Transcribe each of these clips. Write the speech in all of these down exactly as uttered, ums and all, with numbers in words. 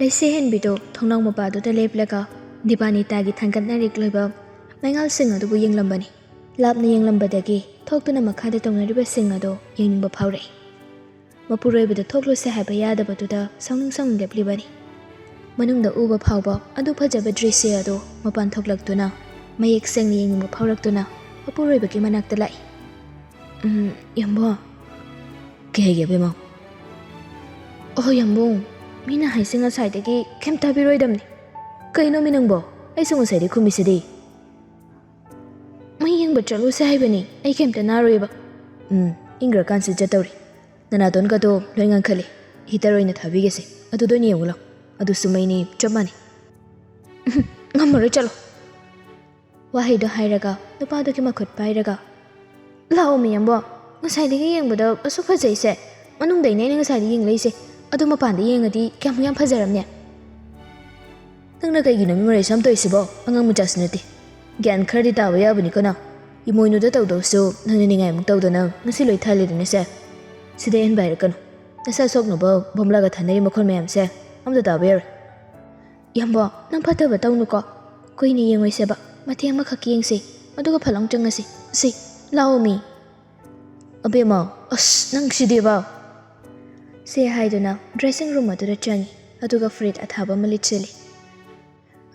ꯂꯩꯁꯦ ꯍꯦꯟꯕꯤꯗꯨ ꯊꯣꯡꯅꯥꯎ ꯃꯄꯥꯗꯨꯗ ꯂꯦꯞꯂꯒ ꯗꯤꯕꯥꯅꯤꯇꯥꯒꯤ ꯊꯥꯡꯒꯠꯅꯔꯛꯂꯤꯕ ꯃꯩꯉꯥꯜꯁꯤꯡ ꯑꯗꯨꯕꯨ ꯌꯦꯡꯂꯝꯕꯅꯤ꯫ ꯂꯥꯞꯅ ꯌꯦꯡꯂꯝꯕꯗꯒꯤ ꯊꯣꯛꯇꯨꯅ ꯃꯈꯥꯗ ꯇꯧꯅꯔꯤꯕꯁꯤꯡ ꯑꯗꯨ ꯌꯦꯡꯅꯤꯡꯕ ꯐꯥꯎꯔꯛꯏ꯫ ꯃꯄꯨꯔꯣꯏꯕꯗ ꯊꯣꯛꯂꯨꯁꯦ ꯍꯥꯏꯕ ꯌꯥꯗꯕꯗꯨꯗ ꯁꯥꯎꯅꯤꯡ ꯁꯥꯎꯅꯤꯡ ꯂꯦꯞꯂꯤꯕꯅꯤ꯫ ꯃꯅꯨꯡꯗ ꯎꯕ ꯐꯥꯎꯕ ꯑꯗꯨ ꯐꯖꯕ ꯗ꯭ꯔꯤꯁ꯭ꯌ ꯑꯗꯨ ꯃꯄꯥꯟ ꯊꯣꯛꯂꯛꯇꯨꯅ ꯃꯌꯦꯛ ꯁꯦꯡꯅ ꯌꯦꯡꯅꯤꯡꯕ ꯐꯥꯎꯔꯛꯇꯨꯅ ꯃꯄꯨꯔꯣꯏꯕꯒꯤ ꯃꯅꯥꯛꯇ ꯂꯥꯛꯏ꯫ "ꯎꯝ, ꯌꯥꯝꯕꯨꯡ?" "ꯀꯩ ꯍꯥꯏꯒꯦ, ꯑꯕꯦꯝꯃ?" "ꯑꯣ, ꯌꯥꯝꯕꯨꯡ, ꯃꯤꯅ ꯍꯥꯏꯁꯦ ꯉꯁꯥꯏꯗꯒꯤ ꯀꯩꯝ ꯇꯥꯕꯤꯔꯣꯏꯗꯕꯅꯤ꯫ ꯀꯩꯅꯣꯃꯤ ꯅꯪꯕꯣ? ꯑꯩꯁꯨ ꯉꯁꯥꯏꯗꯒꯤ ꯈꯨꯝꯃꯤꯁꯤꯗꯤ꯫ ꯃꯩ ꯌꯦꯡꯕ ꯆꯠꯂꯨꯁꯦ ꯍꯥꯏꯕꯅꯤ, ꯑꯩ ꯀꯩꯝꯇ ꯅꯥꯔꯣꯏꯕ꯫" "ꯎꯝ, ꯏꯪꯈ꯭ꯔꯀꯥꯟꯁꯤꯗ ꯆꯠꯇꯧꯔꯤ꯫ ꯅꯅꯥꯇꯣꯟꯒꯗꯣ ꯂꯣꯏ ꯉꯥꯡꯈꯠꯂꯦ꯫ ꯍꯤꯇꯔ ꯑꯣꯏꯅ ꯊꯥꯕꯤꯒꯦꯁꯦ, ꯑꯗꯨꯗ ꯑꯣꯏꯅ ꯌꯦꯡꯉꯨ ꯂꯥꯎ꯫ ꯑꯗꯨꯁꯨ ꯃꯩꯅꯤ, ꯆꯞ ꯃꯥꯟꯅꯩ꯫" "ꯎꯝ, ꯉꯝꯃꯔꯣꯏ, ꯆꯠꯂꯣ꯫" ꯋꯥꯍꯩꯗꯣ ꯍꯥꯏꯔꯒ ꯅꯨꯄꯥꯗꯨꯒꯤ ꯃꯈꯨꯠ ꯄꯥꯏꯔꯒ, "ꯂꯥꯛꯑꯣ ꯃꯤꯌꯥꯝꯕꯣ, ꯉꯁꯥꯏꯗꯒꯤ ꯌꯦꯡꯕꯗ ꯑꯁꯨꯛ ꯐꯖꯩꯁꯦ꯫ ꯃꯅꯨꯡꯗꯩꯅꯦ ꯑꯩꯅ ꯉꯁꯥꯏꯗꯒꯤ ꯌꯦꯡꯂꯛꯏꯁꯦ꯫ ꯑꯗꯨ ꯃꯄꯥꯟꯗ ꯌꯦꯡꯉꯗꯤ ꯀꯌꯥꯃꯨꯛ ꯌꯥꯝ ꯐꯖꯔꯝꯅꯦ꯫" "ꯅꯪꯅ ꯀꯩꯒꯤꯅꯣ ꯃꯤ ꯃꯔꯩ ꯁꯝ ꯇꯧꯔꯤꯁꯤꯕꯣ? ꯑꯉꯥꯡ ꯃꯆꯥꯁꯨ ꯅꯠꯇꯦ꯫ ꯒ꯭ꯌꯥꯟ ꯈꯔꯗꯤ ꯇꯥꯕ ꯌꯥꯕꯅꯤꯀꯣ ꯅꯪ꯫ ꯏꯃꯣꯏꯅꯨꯗ ꯇꯧꯗꯧꯁꯨ ꯅꯪꯅ ꯅꯤꯡꯉꯥꯏꯃꯨꯛ ꯇꯧꯗꯅ ꯉꯁꯤ ꯂꯣꯏ ꯊꯥꯜꯂꯦꯗꯅꯁꯦ꯫ ꯁꯤꯗ ꯑꯍꯦꯟꯕ ꯍꯥꯏꯔꯛꯀꯅꯨ꯫ ꯅꯁꯥ ꯁꯣꯛꯅꯕ ꯕꯣꯝꯂꯥꯒ ꯊꯥꯅꯔꯤ ꯃꯈꯣꯜ ꯃꯌꯥꯝꯁꯦ ꯑꯝꯇ ꯇꯥꯕ ꯌꯥꯔꯣꯏ꯫" "ꯌꯥꯝꯕꯣ, ꯅꯪ ꯐꯠꯇꯕ ꯇꯧꯅꯨꯀꯣ꯫ ꯀꯨꯏꯅ ꯌꯦꯡꯉꯣꯏꯁꯦꯕ꯫ ꯃꯇꯦꯛ ꯑꯃꯈꯛ ꯌꯦꯡꯁꯤ꯫ ꯑꯗꯨꯒ ꯐꯠ ꯂꯥꯎ ꯆꯪꯉꯁꯤ꯫ ꯁꯤ, ꯂꯥꯛꯑꯣ ꯃꯤ꯫" "ꯑꯕꯦꯝꯃ, ꯑꯁ, ꯅꯪ ꯁꯤꯗꯤꯕ!" ꯁꯦ ꯍꯥꯏꯗꯨꯅ ꯗ꯭ꯔꯦꯁꯤꯡ ꯔꯨꯝ ꯑꯗꯨꯗ ꯆꯪꯉꯤ꯫ ꯑꯗꯨꯒ ꯐꯨꯔꯤꯠ ꯑꯊꯥꯕ ꯑꯃ ꯂꯤꯠꯁꯤꯜꯂꯤ꯫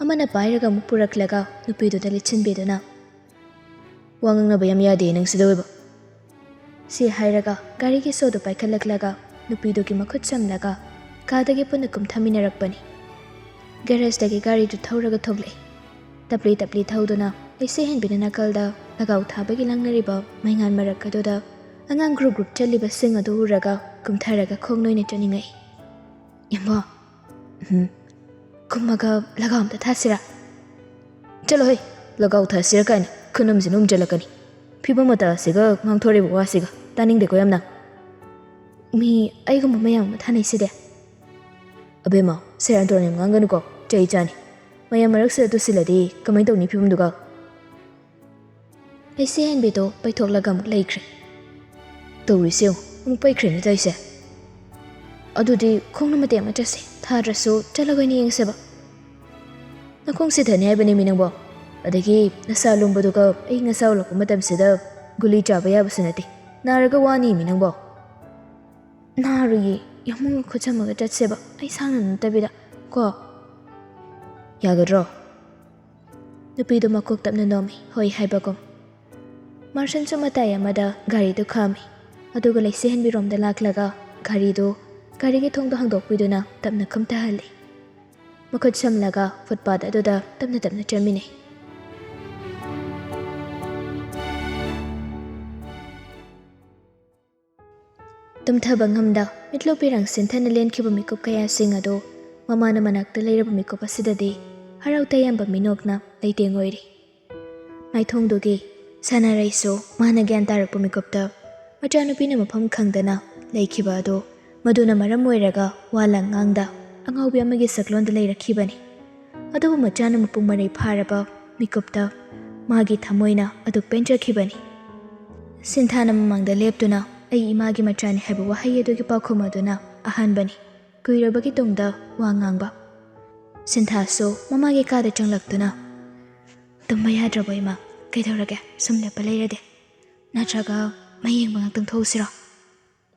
ꯑꯃꯅ ꯄꯥꯏꯔꯒ ꯑꯃꯨꯛ ꯄꯨꯔꯛꯂꯒ ꯅꯨꯄꯤꯗꯨꯗ ꯂꯤꯠꯁꯤꯟꯕꯤꯗꯨꯅ, "ꯋꯥ ꯉꯥꯡꯅꯕ ꯌꯥꯝ ꯌꯥꯗꯦ ꯅꯪ ꯁꯤꯗ ꯑꯣꯏꯕ꯫" ꯁꯤ ꯍꯥꯏꯔꯒ ꯒꯥꯔꯤꯒꯤ ꯁꯣꯗꯨ ꯄꯥꯏꯈꯠꯂꯛꯂꯒ ꯅꯨꯄꯤꯗꯨꯒꯤ ꯃꯈꯨꯠ ꯆꯝꯂꯒ ꯀꯥꯗꯒꯤ ꯄꯨꯟꯅ ꯀꯨꯝꯊꯃꯤꯟꯅꯔꯛꯄꯅꯤ꯫ ꯒꯦꯔꯦꯖꯇꯒꯤ ꯒꯥꯔꯤꯗꯨ ꯊꯧꯔꯒ ꯊꯣꯛꯂꯛꯏ꯫ ꯇꯞꯂꯤ ꯇꯞꯂꯤ ꯊꯧꯗꯨꯅ ꯂꯩꯁꯦ ꯍꯦꯟꯕꯤꯅ ꯅꯥꯀꯜꯗ ꯂꯒꯥꯎ ꯊꯥꯕꯒꯤ ꯂꯥꯡꯅꯔꯤꯕ ꯃꯩꯉꯥꯟ ꯃꯔꯛ ꯑꯗꯨꯗ ꯑꯉꯥꯡ ꯒ꯭ꯔꯨꯞ ꯒ꯭ꯔꯨꯞ ꯆꯠꯂꯤꯕꯁꯤꯡ ꯑꯗꯨ ꯎꯔꯒ ꯀꯨꯝꯊꯔꯒ ꯈꯣꯡ ꯅꯣꯏꯅ ꯆꯠꯅꯤꯡꯉꯛꯏ꯫ "ꯌꯥꯝꯕꯣ꯫" "ꯎꯝ, ꯀꯨꯝꯃꯒ ꯂꯒꯥꯎ ꯑꯝꯇ ꯊꯥꯁꯤꯔꯥ?" "ꯆꯠꯂꯣꯍꯦ, ꯂꯒꯥꯎ ꯊꯥꯁꯤꯔꯥ ꯀꯥꯏꯅ ꯈꯨꯅꯝꯁꯤ ꯅꯣꯝꯖꯜꯂꯛꯀꯅꯤ꯫ ꯐꯤꯕꯝ ꯃꯇꯥ ꯑꯁꯤꯒ ꯉꯥꯡꯊꯣꯔꯛꯏꯕ ꯋꯥꯁꯤꯒ ꯇꯥꯅꯤꯡꯗꯦꯀꯣ ꯌꯥꯝꯅ꯫" "ꯃꯤ ꯑꯩꯒꯨꯝꯕ ꯃꯌꯥꯝ ꯑꯃ ꯊꯥꯅꯩꯁꯤꯗꯤ꯫" "ꯑꯕꯦꯝꯃ, ꯁꯦꯔꯥꯟ ꯇꯨꯔꯥꯟ ꯌꯥꯝ ꯉꯥꯡꯒꯅꯨꯀꯣ, ꯆꯩ ꯆꯥꯅꯤ꯫ ꯃꯌꯥꯝ ꯃꯔꯛꯁꯤꯗ ꯇꯨꯁꯤꯜꯂꯗꯤ ꯀꯃꯥꯏꯅ ꯇꯧꯅꯤ ꯐꯤꯕꯝꯗꯨꯒ?" ꯂꯩꯁꯦ ꯍꯦꯟꯕꯤꯗꯣ ꯄꯩꯊꯣꯛꯂꯒ ꯑꯃꯨꯛ ꯂꯩꯈ꯭ꯔꯦ꯫ "ꯇꯧꯔꯤꯁꯦ ꯌꯦꯡꯉꯨ, ꯑꯃꯨꯛ ꯄꯩꯈ꯭ꯔꯦꯅꯦ ꯇꯧꯔꯤꯁꯦ꯫" ꯑꯗꯨꯗꯤ ꯈꯣꯡꯅ ꯃꯇꯦꯛ ꯑꯃ ꯆꯠꯁꯦ, ꯊꯥꯗ꯭ꯔꯁꯨ ꯆꯠꯂꯒ ꯑꯣꯏꯅ ꯌꯦꯡꯁꯦꯕ꯫ ꯅꯈꯣꯡ ꯁꯤꯊꯅꯤ ꯍꯥꯏꯕꯅꯦꯃꯤ ꯅꯪꯕꯣ꯫ ꯑꯗꯒꯤ ꯅꯁꯥ ꯂꯨꯝꯕꯗꯨꯒ ꯑꯏꯪ ꯑꯁꯥ ꯎꯠꯂꯛꯄ ꯃꯇꯝꯁꯤꯗ ꯒꯨꯂꯤ ꯆꯥꯕ ꯌꯥꯕꯁꯨ ꯅꯠꯇꯦ, ꯅꯥꯔꯒ ꯋꯥꯅꯤꯃꯤ ꯅꯪꯕꯣ꯫ ꯅꯥꯔꯨꯏꯌꯦ, ꯌꯥꯝꯃꯨꯡꯒ ꯈꯨꯠ ꯁꯝꯃꯒ ꯆꯠꯁꯦꯕ, ꯑꯩ ꯁꯥꯡꯅ ꯅꯠꯇꯕꯤꯗ ꯀꯣ꯫ ꯌꯥꯒꯗ꯭ꯔꯣ? ꯅꯨꯄꯤꯗꯨ ꯃꯀꯣꯛ ꯇꯞꯅ ꯅꯣꯝꯃꯤ, ꯍꯣꯏ ꯍꯥꯏꯕꯒꯨꯝ꯫ ꯃꯥꯔꯁꯟꯁꯨ ꯃꯇꯥꯏ ꯑꯃꯗ ꯒꯥꯔꯤꯗꯨ ꯈꯥꯝꯃꯤ, ꯑꯗꯨꯒ ꯂꯩꯁꯦꯍꯟꯕꯤꯔꯣꯝꯗ ꯂꯥꯛꯂꯒ ꯒꯥꯔꯤꯗꯨ ꯒꯥꯔꯤꯒꯤ ꯊꯣꯡꯗꯣ ꯍꯥꯡꯗꯣꯛꯄꯤꯗꯨꯅ ꯇꯞꯅ ꯀꯨꯝꯊꯍꯜꯂꯤ꯫ ꯃꯈꯨꯠ ꯁꯝꯂꯒ ꯐꯨꯠꯄꯥꯠ ꯑꯗꯨꯗ ꯇꯞꯅ ꯇꯞꯅ ꯆꯦꯟꯃꯤꯟꯅꯩ꯫ ꯇꯨꯝꯊꯕ ꯉꯝꯗ ꯃꯤꯠꯂꯨ ꯄꯤꯔꯥꯡ ꯁꯤꯟꯊꯅ ꯂꯦꯟꯈꯤꯕ ꯃꯤꯀꯨꯞ ꯀꯌꯥꯁꯤꯡ ꯑꯗꯨ ꯃꯃꯥꯅ ꯃꯅꯥꯛꯇ ꯂꯩꯔꯕ ꯃꯤꯀꯨꯞ ꯑꯁꯤꯗꯗꯤ ꯍꯔꯥꯎ ꯇꯌꯥꯝꯕ ꯃꯤꯅꯣꯛꯅ ꯂꯩꯇꯦꯡ ꯑꯣꯏꯔꯤ꯫ ꯃꯥꯏꯊꯣꯡꯗꯨꯒꯤ ꯁꯥꯟꯅꯔꯩꯁꯨ ꯃꯥꯅ ꯒ꯭ꯌꯥꯟ ꯇꯥꯔꯛꯄ ꯃꯤꯀꯨꯞꯇ ꯃꯆꯥꯅꯨꯄꯤꯅ ꯃꯐꯝ ꯈꯪꯗꯅ ꯂꯩꯈꯤꯕ ꯑꯗꯨ ꯃꯗꯨꯅ ꯃꯔꯝ ꯑꯣꯏꯔꯒ ꯋꯥ ꯂꯥꯡ ꯉꯥꯡꯗ ꯑꯉꯥꯎꯕꯤ ꯑꯃꯒꯤ ꯁꯛꯂꯣꯟꯗ ꯂꯩꯔꯛꯈꯤꯕꯅꯤ꯫ ꯑꯗꯨꯕꯨ ꯃꯆꯥꯅ ꯃꯄꯨꯡ ꯃꯔꯩ ꯐꯥꯔꯕ ꯃꯤꯀꯨꯞꯇ ꯃꯥꯒꯤ ꯊꯃꯣꯏꯅ ꯑꯗꯨꯛ ꯄꯦꯟꯖꯈꯤꯕꯅꯤ꯫ ꯁꯤꯟꯊꯥꯅ ꯃꯃꯥꯡꯗ ꯂꯦꯞꯇꯨꯅ "ꯑꯩ ꯏꯃꯥꯒꯤ ꯃꯆꯥꯅꯤ" ꯍꯥꯏꯕ ꯋꯥꯍꯩ ꯑꯗꯨꯒꯤ ꯄꯥꯎꯈꯨꯝ ꯑꯗꯨꯅ ꯑꯍꯥꯟꯕꯅꯤ꯫ ꯀꯨꯏꯔꯕꯒꯤ ꯇꯨꯡꯗ ꯋꯥ ꯉꯥꯡꯕ꯫ ꯁꯤꯟꯊꯥꯁꯨ ꯃꯃꯥꯒꯤ ꯀꯥꯗ ꯆꯪꯂꯛꯇꯨꯅ, "ꯇꯨꯝꯕ ꯌꯥꯗ꯭ꯔꯕꯣ ꯏꯃꯥ? ꯀꯩꯗꯧꯔꯒꯦ? ꯁꯨꯝ ꯂꯦꯞꯄ ꯂꯩꯔꯗꯤ? ꯅꯠꯇ꯭ꯔꯒ ꯃꯩ ꯌꯦꯡꯕ ꯉꯥꯛꯇꯪ ꯊꯣꯛꯎꯁꯤꯔꯣ?"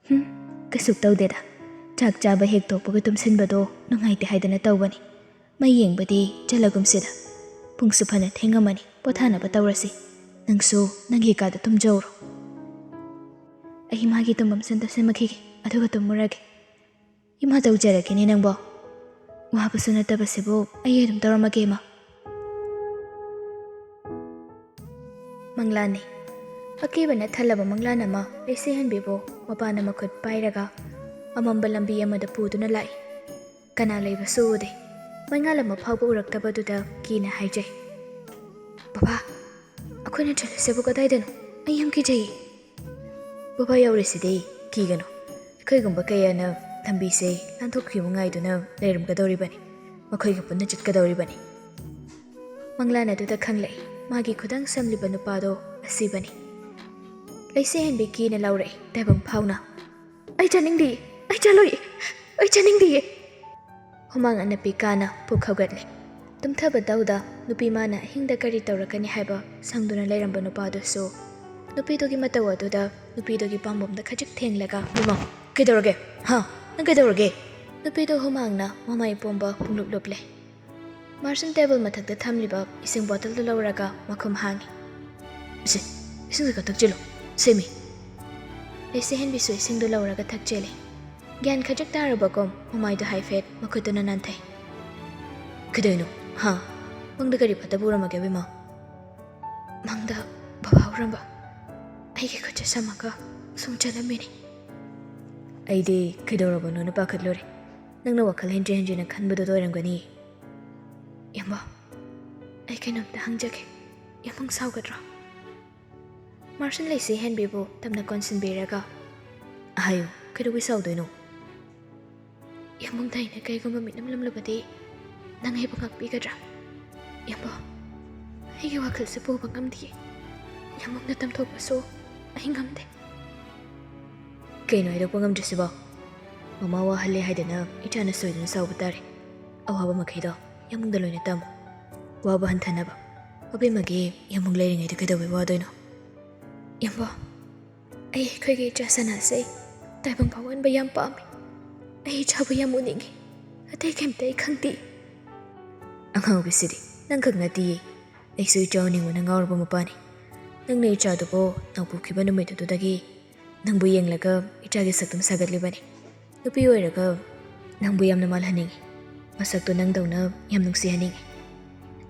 "ꯍꯨꯝ, ꯀꯩꯁꯨ ꯇꯧꯗꯦꯗ꯫ ꯆꯥꯛ ꯆꯥꯕ ꯍꯦꯛ ꯇꯣꯛꯄꯒ ꯇꯨꯝꯁꯤꯟꯕꯗꯣ ꯅꯨꯡꯉꯥꯏꯇꯦ ꯍꯥꯏꯗꯅ ꯇꯧꯕꯅꯤ꯫ ꯃꯩ ꯌꯦꯡꯕꯗꯤ ꯆꯠꯂꯒꯨꯝꯁꯤꯗ꯫ ꯄꯨꯡꯁꯨ ꯐꯅ ꯊꯦꯡꯉꯝꯃꯅꯤ, ꯄꯣꯊꯥꯅꯕ ꯇꯧꯔꯁꯤ꯫ ꯅꯪꯁꯨ ꯅꯪꯒꯤ ꯀꯥꯗ ꯇꯨꯝꯖꯧꯔꯣ꯫ ꯑꯩ ꯃꯥꯒꯤ ꯇꯨꯝꯐꯝ ꯁꯤꯟꯗ ꯁꯦꯝꯃꯛꯈꯤꯒꯦ, ꯑꯗꯨꯒ ꯇꯨꯝꯃꯨꯔꯒꯦ꯫" "ꯏꯃꯥ ꯇꯧꯖꯔꯒꯦꯅꯦ ꯅꯪꯕꯣ꯫ ꯋꯥꯕꯁꯨ ꯅꯠꯇꯕꯁꯤꯕꯨ ꯑꯩ ꯑꯗꯨꯝ ꯇꯧꯔꯝꯃꯒꯦ ꯏꯃꯥ꯫" ꯃꯪꯂꯥꯟꯅꯤ꯫ ꯑꯀꯤꯕꯅ ꯊꯜꯂꯕ ꯃꯪꯂꯥꯟ ꯑꯃ ꯂꯩꯁꯦꯍꯟꯕꯤꯕꯨ ꯃꯄꯥꯅ ꯃꯈꯨꯠ ꯄꯥꯏꯔꯒ ꯑꯃꯝꯕ ꯂꯝꯕꯤ ꯑꯃꯗ ꯄꯨꯗꯨꯅ ꯂꯥꯛꯏ꯫ ꯀꯅꯥ ꯂꯩꯕꯁꯨ ꯎꯗꯦ꯫ ꯃꯩꯉꯥꯜ ꯑꯃ ꯐꯥꯎꯕ ꯎꯔꯛꯇꯕꯗꯨꯗ ꯀꯤꯅ ꯍꯥꯏꯖꯩ, "ꯕꯕꯥ, ꯑꯩꯈꯣꯏꯅ ꯆꯠꯂꯤꯁꯤꯕꯨ ꯀꯗꯥꯏꯗꯅꯣ? ꯑꯩ ꯌꯥꯝ ꯀꯤꯖꯩꯌꯦ꯫" "ꯕꯕꯥ ꯌꯧꯔꯤꯁꯤꯗꯤ, ꯀꯤꯒꯅꯨ꯫ ꯑꯩꯈꯣꯏꯒꯨꯝꯕ ꯀꯌꯥꯅ ꯂꯝꯕꯤꯁꯦ ꯂꯥꯟꯊꯣꯛꯈꯤꯕ ꯉꯥꯏꯗꯨꯅ ꯂꯩꯔꯝꯒꯗꯧꯔꯤꯕꯅꯤ꯫ ꯃꯈꯣꯏꯒ ꯄꯨꯟꯅ ꯆꯠꯀꯗꯧꯔꯤꯕꯅꯤ꯫" ꯃꯪꯂꯥꯟ ꯑꯗꯨꯗ ꯈꯪꯂꯛꯏ, ꯃꯥꯒꯤ ꯈꯨꯗꯥꯡ ꯁꯝꯂꯤꯕ ꯅꯨꯄꯥꯗꯣ ꯑꯁꯤꯕꯅꯤ꯫ ꯂꯩꯁꯦꯍꯟꯕꯤ ꯀꯤꯅ ꯂꯥꯎꯔꯛꯏ ꯇꯥꯏꯕꯪ ꯐꯥꯎꯅ, "ꯑꯩ ꯆꯠꯅꯤꯡꯗꯦ, ꯑꯩ ꯆꯠꯂꯣꯏ꯫" ꯑꯩ ꯆꯥꯅꯤꯡꯗꯤꯌꯦ꯫ ꯍꯨꯃꯥꯡ ꯑꯅꯞꯄꯤ ꯀꯥꯅ ꯄꯨꯛ ꯍꯧꯒꯠꯂꯦ꯫ ꯇꯨꯝꯊꯕ ꯇꯧꯗ ꯅꯨꯄꯤ ꯃꯥꯅ ꯑꯍꯤꯡꯗ ꯀꯔꯤ ꯇꯧꯔꯛꯀꯅꯤ ꯍꯥꯏꯕ ꯁꯪꯗꯨꯅ ꯂꯩꯔꯝꯕ ꯅꯨꯄꯥꯗꯨꯁꯨ ꯅꯨꯄꯤꯗꯨꯒꯤ ꯃꯇꯧ ꯑꯗꯨꯗ ꯅꯨꯄꯤꯗꯨꯒꯤ ꯄꯥꯝꯕꯣꯝꯗ ꯈꯖꯤꯛ ꯊꯦꯡꯂꯒ, "ꯏꯃꯥ, ꯀꯩꯗꯧꯔꯒꯦ? ꯍꯥ? ꯅꯪ ꯀꯩꯗꯧꯔꯒꯦ?" ꯅꯨꯄꯤꯗꯨ ꯍꯨꯃꯥꯡꯅ ꯃꯃꯥꯏ ꯄꯨꯝꯕ ꯄꯨꯡꯂꯨꯞ ꯂꯨꯞꯂꯦ꯫ ꯃꯥꯔꯁꯟ ꯇꯦꯕꯜ ꯃꯊꯛꯇ ꯊꯝꯂꯤꯕ ꯏꯁꯤꯡ ꯕꯣꯇꯜꯗꯨ ꯂꯧꯔꯒ ꯃꯈꯨꯝ ꯍꯥꯡꯉꯤ꯫ "ꯁꯦ, ꯏꯁꯤꯡꯁꯦ ꯈꯔ ꯊꯛꯆꯤꯜꯂꯨ, ꯁꯦꯃꯤ꯫" ꯂꯩꯁꯦ ꯍꯦꯟꯕꯤꯁꯨ ꯏꯁꯤꯡꯗꯨ ꯂꯧꯔꯒ ꯊꯛꯆꯤꯜꯂꯤ꯫ ꯒ꯭ꯌꯥꯟ ꯈꯖꯤꯛ ꯇꯥꯔꯕꯒꯨꯝ ꯃꯃꯥꯏꯗꯨ ꯍꯥꯏꯐꯦꯠ ꯃꯈꯨꯠꯇꯨꯅ ꯅꯥꯟꯊꯩ꯫ "ꯀꯩꯗꯧꯅꯣ? ꯍꯥ? ꯃꯪꯗ ꯀꯔꯤ ꯐꯠꯇꯕ ꯎꯔꯝꯃꯒꯦ, ꯕꯦꯝꯃ?" "ꯃꯪꯗ ꯕꯕꯥ ꯎꯔꯝꯕ꯫ ꯑꯩꯒꯤ ꯈꯨꯠꯁꯦ ꯁꯝꯃꯒ ꯁꯨꯝ ꯆꯠꯂꯝꯃꯤꯅꯤ꯫" "ꯑꯩꯗꯤ ꯀꯩꯗꯧꯔꯕꯅꯣꯅ ꯄꯥꯈꯠꯂꯨꯔꯦ꯫ ꯅꯪꯅ ꯋꯥꯈꯜ ꯍꯦꯟꯖꯤꯟ ꯍꯦꯟꯖꯤꯟꯅ ꯈꯟꯕꯗꯨꯗ ꯑꯣꯏꯔꯝꯒꯅꯤ꯫" "ꯏꯌꯥꯝꯕ, ꯑꯩ ꯀꯩꯅꯣꯝꯇ ꯍꯪꯖꯒꯦ꯫ ꯏꯌꯥꯝꯕ ꯁꯥꯎꯒꯗ꯭ꯔꯣ?" ꯃꯥꯔꯁꯟ ꯂꯩꯁꯦ ꯍꯦꯟꯕꯤꯕꯨ ꯇꯞꯅ ꯀꯣꯟꯁꯤꯟꯕꯤꯔꯒ, "ꯍꯥꯏꯌꯨ, ꯀꯩꯗꯧꯕꯩ ꯁꯥꯎꯗꯣꯏꯅꯣ?" "ꯏꯌꯥꯝꯕꯗ ꯑꯩꯅ ꯀꯩꯒꯨꯝꯕ ꯃꯤꯅꯝꯂꯝꯂꯕꯗꯤ ꯅꯪ ꯑꯩꯕꯨ ꯉꯥꯛꯄꯤꯒꯗ꯭ꯔꯥ? ꯏꯌꯥꯝꯕ, ꯑꯩꯒꯤ ꯋꯥꯈꯜꯁꯦ ꯄꯨꯕ ꯉꯝꯗꯤꯌꯦ꯫ ꯏꯌꯥꯝꯕꯅ ꯇꯝꯊꯣꯛꯄꯁꯨ ꯑꯩ ꯉꯝꯗꯦ꯫" "ꯀꯩꯅꯣ ꯍꯥꯏꯗꯣꯛꯄ ꯉꯝꯗ꯭ꯔꯤꯁꯤꯕꯣ? ꯃꯃꯥ ꯋꯥꯍꯜꯂꯦ ꯍꯥꯏꯗꯅ ꯏꯆꯥꯅ ꯁꯣꯏꯗꯅ ꯁꯥꯎꯕ ꯇꯥꯔꯦ꯫ ꯑꯋꯥꯕ ꯃꯈꯩꯗꯣ ꯏꯌꯥꯝꯕꯗ ꯂꯣꯏꯅ ꯇꯝꯃꯨ꯫ ꯋꯥꯕ ꯍꯟꯊꯅꯕ꯫ ꯑꯕꯦꯝꯃꯒꯤ ꯏꯌꯥꯝꯕ ꯂꯩꯔꯤꯉꯩꯗ ꯀꯩꯗꯧꯕꯩ ꯋꯥꯗꯣꯏꯅꯣ?" "ꯏꯌꯥꯝꯕ, ꯑꯩ ꯑꯩꯈꯣꯏꯒꯤ ꯏꯆꯥ ꯁꯅꯥꯁꯦ ꯇꯥꯏꯕꯪ ꯄꯥꯟꯕ ꯌꯥꯝ ꯄꯥꯝꯃꯤ꯫ ꯑꯩ ꯏꯆꯥꯕꯨ ꯌꯥꯝ ꯎꯅꯤꯡꯉꯤ꯫ ꯑꯇꯩ ꯀꯩꯝꯇ ꯑꯩ ꯈꯪꯗꯦ꯫" "ꯑꯉꯥꯎꯕꯤꯁꯤꯗꯤ, ꯅꯪ ꯈꯛ ꯅꯠꯇꯤꯌꯦ꯫ ꯑꯩꯁꯨ ꯏꯆꯥ ꯎꯅꯤꯡꯕꯅ ꯉꯥꯎꯔꯕ ꯃꯄꯥꯅꯤ꯫ ꯅꯪꯅ ꯏꯆꯥꯗꯨꯕꯨ ꯅꯪ ꯄꯣꯛꯈꯤꯕ ꯅꯨꯃꯤꯠ ꯑꯗꯨꯗꯒꯤ ꯅꯪꯕꯨ ꯌꯦꯡꯂꯒ ꯏꯆꯥꯒꯤ ꯁꯛꯇꯝ ꯁꯥꯒꯠꯂꯤꯕꯅꯤ꯫ ꯅꯨꯄꯤ ꯑꯣꯏꯔꯒ ꯅꯪꯕꯨ ꯌꯥꯝꯅ ꯃꯥꯜꯍꯟꯅꯤꯡꯉꯤ꯫ ꯃꯁꯛꯇꯣ ꯅꯪꯗꯧꯅ ꯌꯥꯝ ꯅꯨꯡꯁꯤꯍꯟꯅꯤꯡꯉꯤ꯫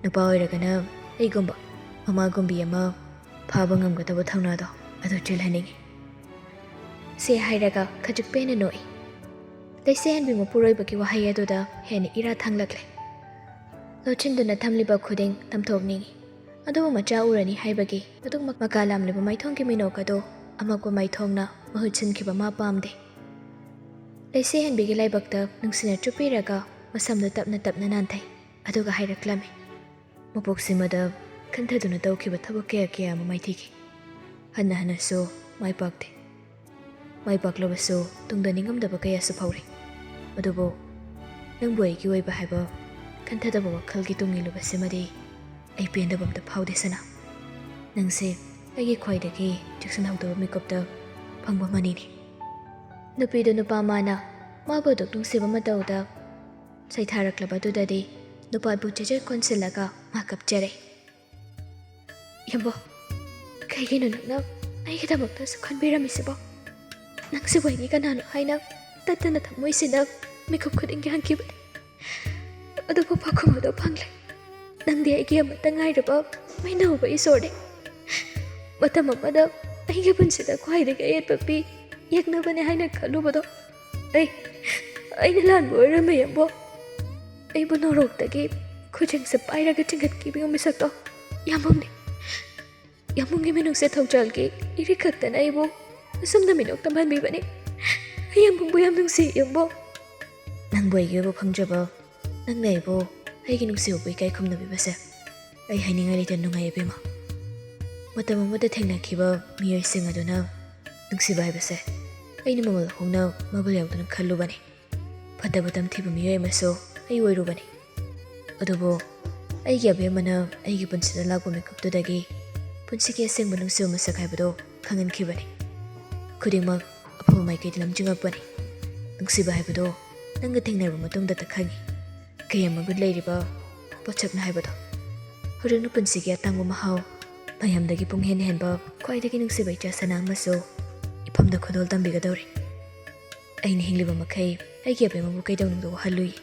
ꯅꯨꯄꯥ ꯑꯣꯏꯔꯒꯅ ꯑꯩꯒꯨꯝꯕ ꯃꯃꯥꯒꯨꯝꯕꯤ ꯑꯃ ꯐꯥꯕ ꯉꯝꯒꯗꯕ ꯊꯧꯅꯥꯗꯣ ꯑꯗꯨ ꯆꯦꯜꯍꯟꯅꯤꯡꯉꯤ꯫" ꯁꯦ ꯍꯥꯏꯔꯒ ꯈꯖꯤꯛ ꯄꯦꯟꯅ ꯅꯣꯛꯏ꯫ ꯂꯩꯁꯦ ꯍꯦꯟꯕꯤ ꯃꯄꯨꯔꯣꯏꯕꯒꯤ ꯋꯥꯍꯩ ꯑꯗꯨꯗ ꯍꯦꯟꯅ ꯏꯔꯥ ꯊꯥꯡꯂꯛꯂꯦ꯫ ꯂꯣꯠꯁꯤꯟꯗꯨꯅ ꯊꯝꯂꯤꯕ ꯈꯨꯗꯤꯡ ꯇꯝꯊꯣꯛꯅꯤꯡꯉꯤ꯫ ꯑꯗꯨꯕꯨ ꯃꯆꯥ ꯎꯔꯅꯤ ꯍꯥꯏꯕꯒꯤ ꯃꯗꯨꯛ ꯃꯀꯥ ꯂꯥꯝꯂꯤꯕ ꯃꯥꯏꯊꯣꯡꯒꯤ ꯃꯤꯅꯣꯛ ꯑꯗꯨ ꯑꯃꯛꯄ ꯃꯥꯏꯊꯣꯡꯅ ꯃꯍꯨꯠ ꯁꯤꯟꯈꯤꯕ ꯃꯥ ꯄꯥꯝꯗꯦ꯫ ꯂꯩꯁꯦ ꯍꯦꯟꯕꯤꯒꯤ ꯂꯥꯏꯕꯛꯇ ꯅꯨꯡꯁꯤꯅ ꯆꯨꯞꯄꯤꯔꯒ ꯃꯁꯝꯗꯨ ꯇꯞꯅ ꯇꯞꯅ ꯅꯥꯟꯊꯩ꯫ ꯑꯗꯨꯒ ꯍꯥꯏꯔꯛꯂꯝꯃꯤ, "ꯃꯄꯣꯛꯁꯤꯃꯗ ꯈꯟꯊꯗꯨꯅ ꯇꯧꯈꯤꯕ ꯊꯕꯛ ꯀꯌꯥ ꯀꯌꯥ ꯑꯃ ꯃꯥꯏꯊꯤꯈꯤ꯫ ꯍꯟꯅ ꯍꯟꯅꯁꯨ ꯃꯥꯏ ꯄꯥꯛꯇꯦ꯫ ꯃꯥꯏ ꯄꯥꯛꯂꯕꯁꯨ ꯇꯨꯡꯗ ꯅꯤꯡꯉꯝꯗꯕ ꯀꯌꯥꯁꯨ ꯐꯥꯎꯔꯤ꯫ ꯑꯗꯨꯕꯨ ꯅꯪꯕꯨ ꯑꯩꯒꯤ ꯑꯣꯏꯕ ꯍꯥꯏꯕ ꯈꯟꯊꯗꯕ ꯋꯥꯈꯜꯒꯤ ꯇꯨꯡ ꯏꯜꯂꯨꯕꯁꯤꯃꯗꯤ ꯑꯩ ꯄꯦꯟꯗꯕ ꯑꯝꯇ ꯐꯥꯎꯗꯦ ꯁꯅꯥ꯫ ꯅꯪꯁꯦ ꯑꯩꯒꯤ ꯈ꯭ꯋꯥꯏꯗꯒꯤ ꯆꯦꯛꯁꯤꯟꯍꯧꯗꯕ ꯃꯤꯀꯨꯞꯇ ꯐꯪꯕ ꯑꯃꯅꯤꯅꯦ꯫ ꯅꯨꯄꯤꯗꯨ ꯅꯨꯄꯥ ꯃꯥꯅ ꯃꯥꯕꯨ ꯑꯗꯨꯛ ꯅꯨꯡꯁꯤꯕ ꯃꯇꯧꯗ ꯁꯩꯊꯥꯔꯛꯂꯕꯗꯨꯗꯗꯤ ꯅꯨꯄꯥꯕꯨ ꯆꯦꯆꯦꯠ ꯀꯣꯟꯁꯤꯜꯂꯒ ꯃꯥ ꯀꯞꯆꯔꯦ꯫ "ꯌꯥꯝꯕꯣ, ꯀꯩꯒꯤꯅꯣ ꯅꯪꯅ ꯑꯩꯒꯤꯗꯃꯛꯇ ꯑꯁꯨꯛ ꯈꯟꯕꯤꯔꯝꯃꯤꯁꯤꯕꯣ? ꯅꯪꯁꯤꯕꯨ ꯑꯩꯒꯤ ꯀꯅꯥꯅꯣ ꯍꯥꯏꯅ ꯇꯠꯇꯅ ꯊꯃꯣꯏꯁꯤꯅ ꯃꯤꯀꯨꯞ ꯈꯨꯗꯤꯡꯒꯤ ꯍꯪꯈꯤꯕꯅꯤ꯫ ꯑꯗꯨꯕꯨ ꯄꯥꯎꯈꯨꯝ ꯑꯗꯨ ꯐꯪꯂꯦ꯫ ꯅꯪꯗꯤ ꯑꯩꯒꯤ ꯑꯃꯠꯇ ꯉꯥꯏꯔꯕ ꯃꯩꯅꯧꯕ ꯏꯁꯣꯔꯅꯤ꯫ ꯃꯇꯝ ꯑꯃꯗ ꯑꯩꯒꯤ ꯄꯨꯟꯁꯤꯗ ꯈ꯭ꯋꯥꯏꯗꯒꯤ ꯑꯌꯦꯠꯄ ꯄꯤ ꯌꯦꯛꯅꯕꯅꯦ ꯍꯥꯏꯅ ꯈꯜꯂꯨꯕꯗꯣ ꯑꯩ, ꯑꯩꯅ ꯂꯥꯟꯕ ꯑꯣꯏꯔꯝꯃꯦ, ꯌꯥꯝꯕꯣ꯫ ꯑꯩꯕꯨ ꯅꯣꯔꯣꯛꯇꯒꯤ ꯈꯨꯖꯦꯡꯁꯦ ꯄꯥꯏꯔꯒ ꯆꯤꯡꯈꯠꯈꯤꯕ ꯃꯤꯁꯛꯇꯣ ꯌꯥꯝꯕꯨꯡꯅꯤ꯫ ꯌꯥꯝꯕꯨꯡꯒꯤ ꯃꯤꯅꯨꯡꯁꯤ ꯊꯧꯖꯥꯜꯒꯤ ꯏꯔꯤꯛ ꯈꯛꯇꯅ ꯑꯩꯕꯨ ꯑꯁꯨꯝꯅ ꯃꯤꯅꯣꯛ ꯇꯝꯍꯟꯕꯤꯕꯅꯤ꯫ ꯑꯩ ꯌꯥꯝꯕꯨꯡꯕꯨ ꯌꯥꯝ ꯅꯨꯡꯁꯤ, ꯌꯥꯝꯕꯣ꯫ ꯅꯪꯕꯨ ꯑꯩꯒꯤ ꯑꯣꯏꯕ ꯐꯪꯖꯕ, ꯅꯪꯅ ꯑꯩꯕꯨ ꯑꯩꯒꯤ ꯅꯨꯡꯁꯤꯕꯕꯨ ꯏꯀꯥꯏ ꯈꯨꯝꯅꯕꯤꯕꯁꯦ ꯑꯩ ꯍꯥꯏꯅꯤꯡꯉꯥꯏ ꯂꯩꯇꯅ ꯅꯨꯡꯉꯥꯏ, ꯏꯕꯦꯝꯃ꯫ ꯃꯇꯝ ꯑꯃꯗ ꯊꯦꯡꯅꯈꯤꯕ ꯃꯤꯑꯣꯏꯁꯤꯡ ꯑꯗꯨꯅ ꯅꯨꯡꯁꯤꯕ ꯍꯥꯏꯕꯁꯦ ꯑꯩꯅ ꯃꯃꯜ ꯍꯣꯡꯅ ꯃꯒꯨꯜ ꯌꯥꯎꯗꯅ ꯈꯜꯂꯨꯕꯅꯤ꯫ ꯐꯠꯇꯕ ꯇꯝꯊꯤꯕ ꯃꯤꯑꯣꯏ ꯑꯃꯁꯨ ꯑꯩ ꯑꯣꯏꯔꯨꯕꯅꯤ꯫ ꯑꯗꯨꯕꯨ ꯑꯩꯒꯤ ꯑꯕꯦꯝꯃꯅ ꯑꯩꯒꯤ ꯄꯨꯟꯁꯤꯗ ꯂꯥꯛꯄ ꯃꯤꯀꯨꯞꯇꯨꯗꯒꯤ ꯄꯨꯟꯁꯤꯒꯤ ꯑꯁꯦꯡꯕ ꯅꯨꯡꯁꯤꯕ ꯃꯁꯛ ꯍꯥꯏꯕꯗꯨ ꯈꯪꯍꯟꯈꯤꯕꯅꯤ꯫ ꯈꯨꯗꯤꯡꯃꯛ ꯑꯐꯕ ꯃꯥꯏꯀꯩꯗ ꯂꯝꯖꯤꯡꯉꯛꯄꯅꯤ꯫ ꯅꯨꯡꯁꯤꯕ ꯍꯥꯏꯕꯗꯨ ꯅꯪꯒ ꯊꯦꯡꯅꯔꯕ ꯃꯇꯨꯡꯗꯇ ꯈꯪꯉꯤ꯫ ꯀꯌꯥꯝ ꯃꯒꯨꯟ ꯂꯩꯔꯤꯕ ꯄꯣꯠꯁꯛꯅꯣ ꯍꯥꯏꯕꯗꯣ꯫ ꯍꯧꯖꯤꯛꯅ ꯄꯨꯟꯁꯤꯒꯤ ꯑꯇꯥꯡꯕ ꯃꯍꯥꯎ, ꯃꯌꯥꯝꯗꯒꯤ ꯄꯨꯡꯍꯦꯟ ꯍꯦꯟꯕ, ꯈ꯭ꯋꯥꯏꯗꯒꯤ ꯅꯨꯡꯁꯤꯕ ꯏꯆꯥ ꯁꯅꯥ ꯑꯃꯁꯨ ꯏꯐꯝꯗ ꯈꯨꯗꯣꯜ ꯇꯝꯕꯤꯒꯗꯧꯔꯤ꯫ ꯑꯩꯅ ꯍꯤꯡꯂꯤꯕ ꯃꯈꯩ ꯑꯩꯒꯤ ꯑꯕꯦꯝꯃꯕꯨ ꯀꯩꯗꯧꯅꯨꯡꯗ ꯋꯥꯍꯜꯂꯨꯏ꯫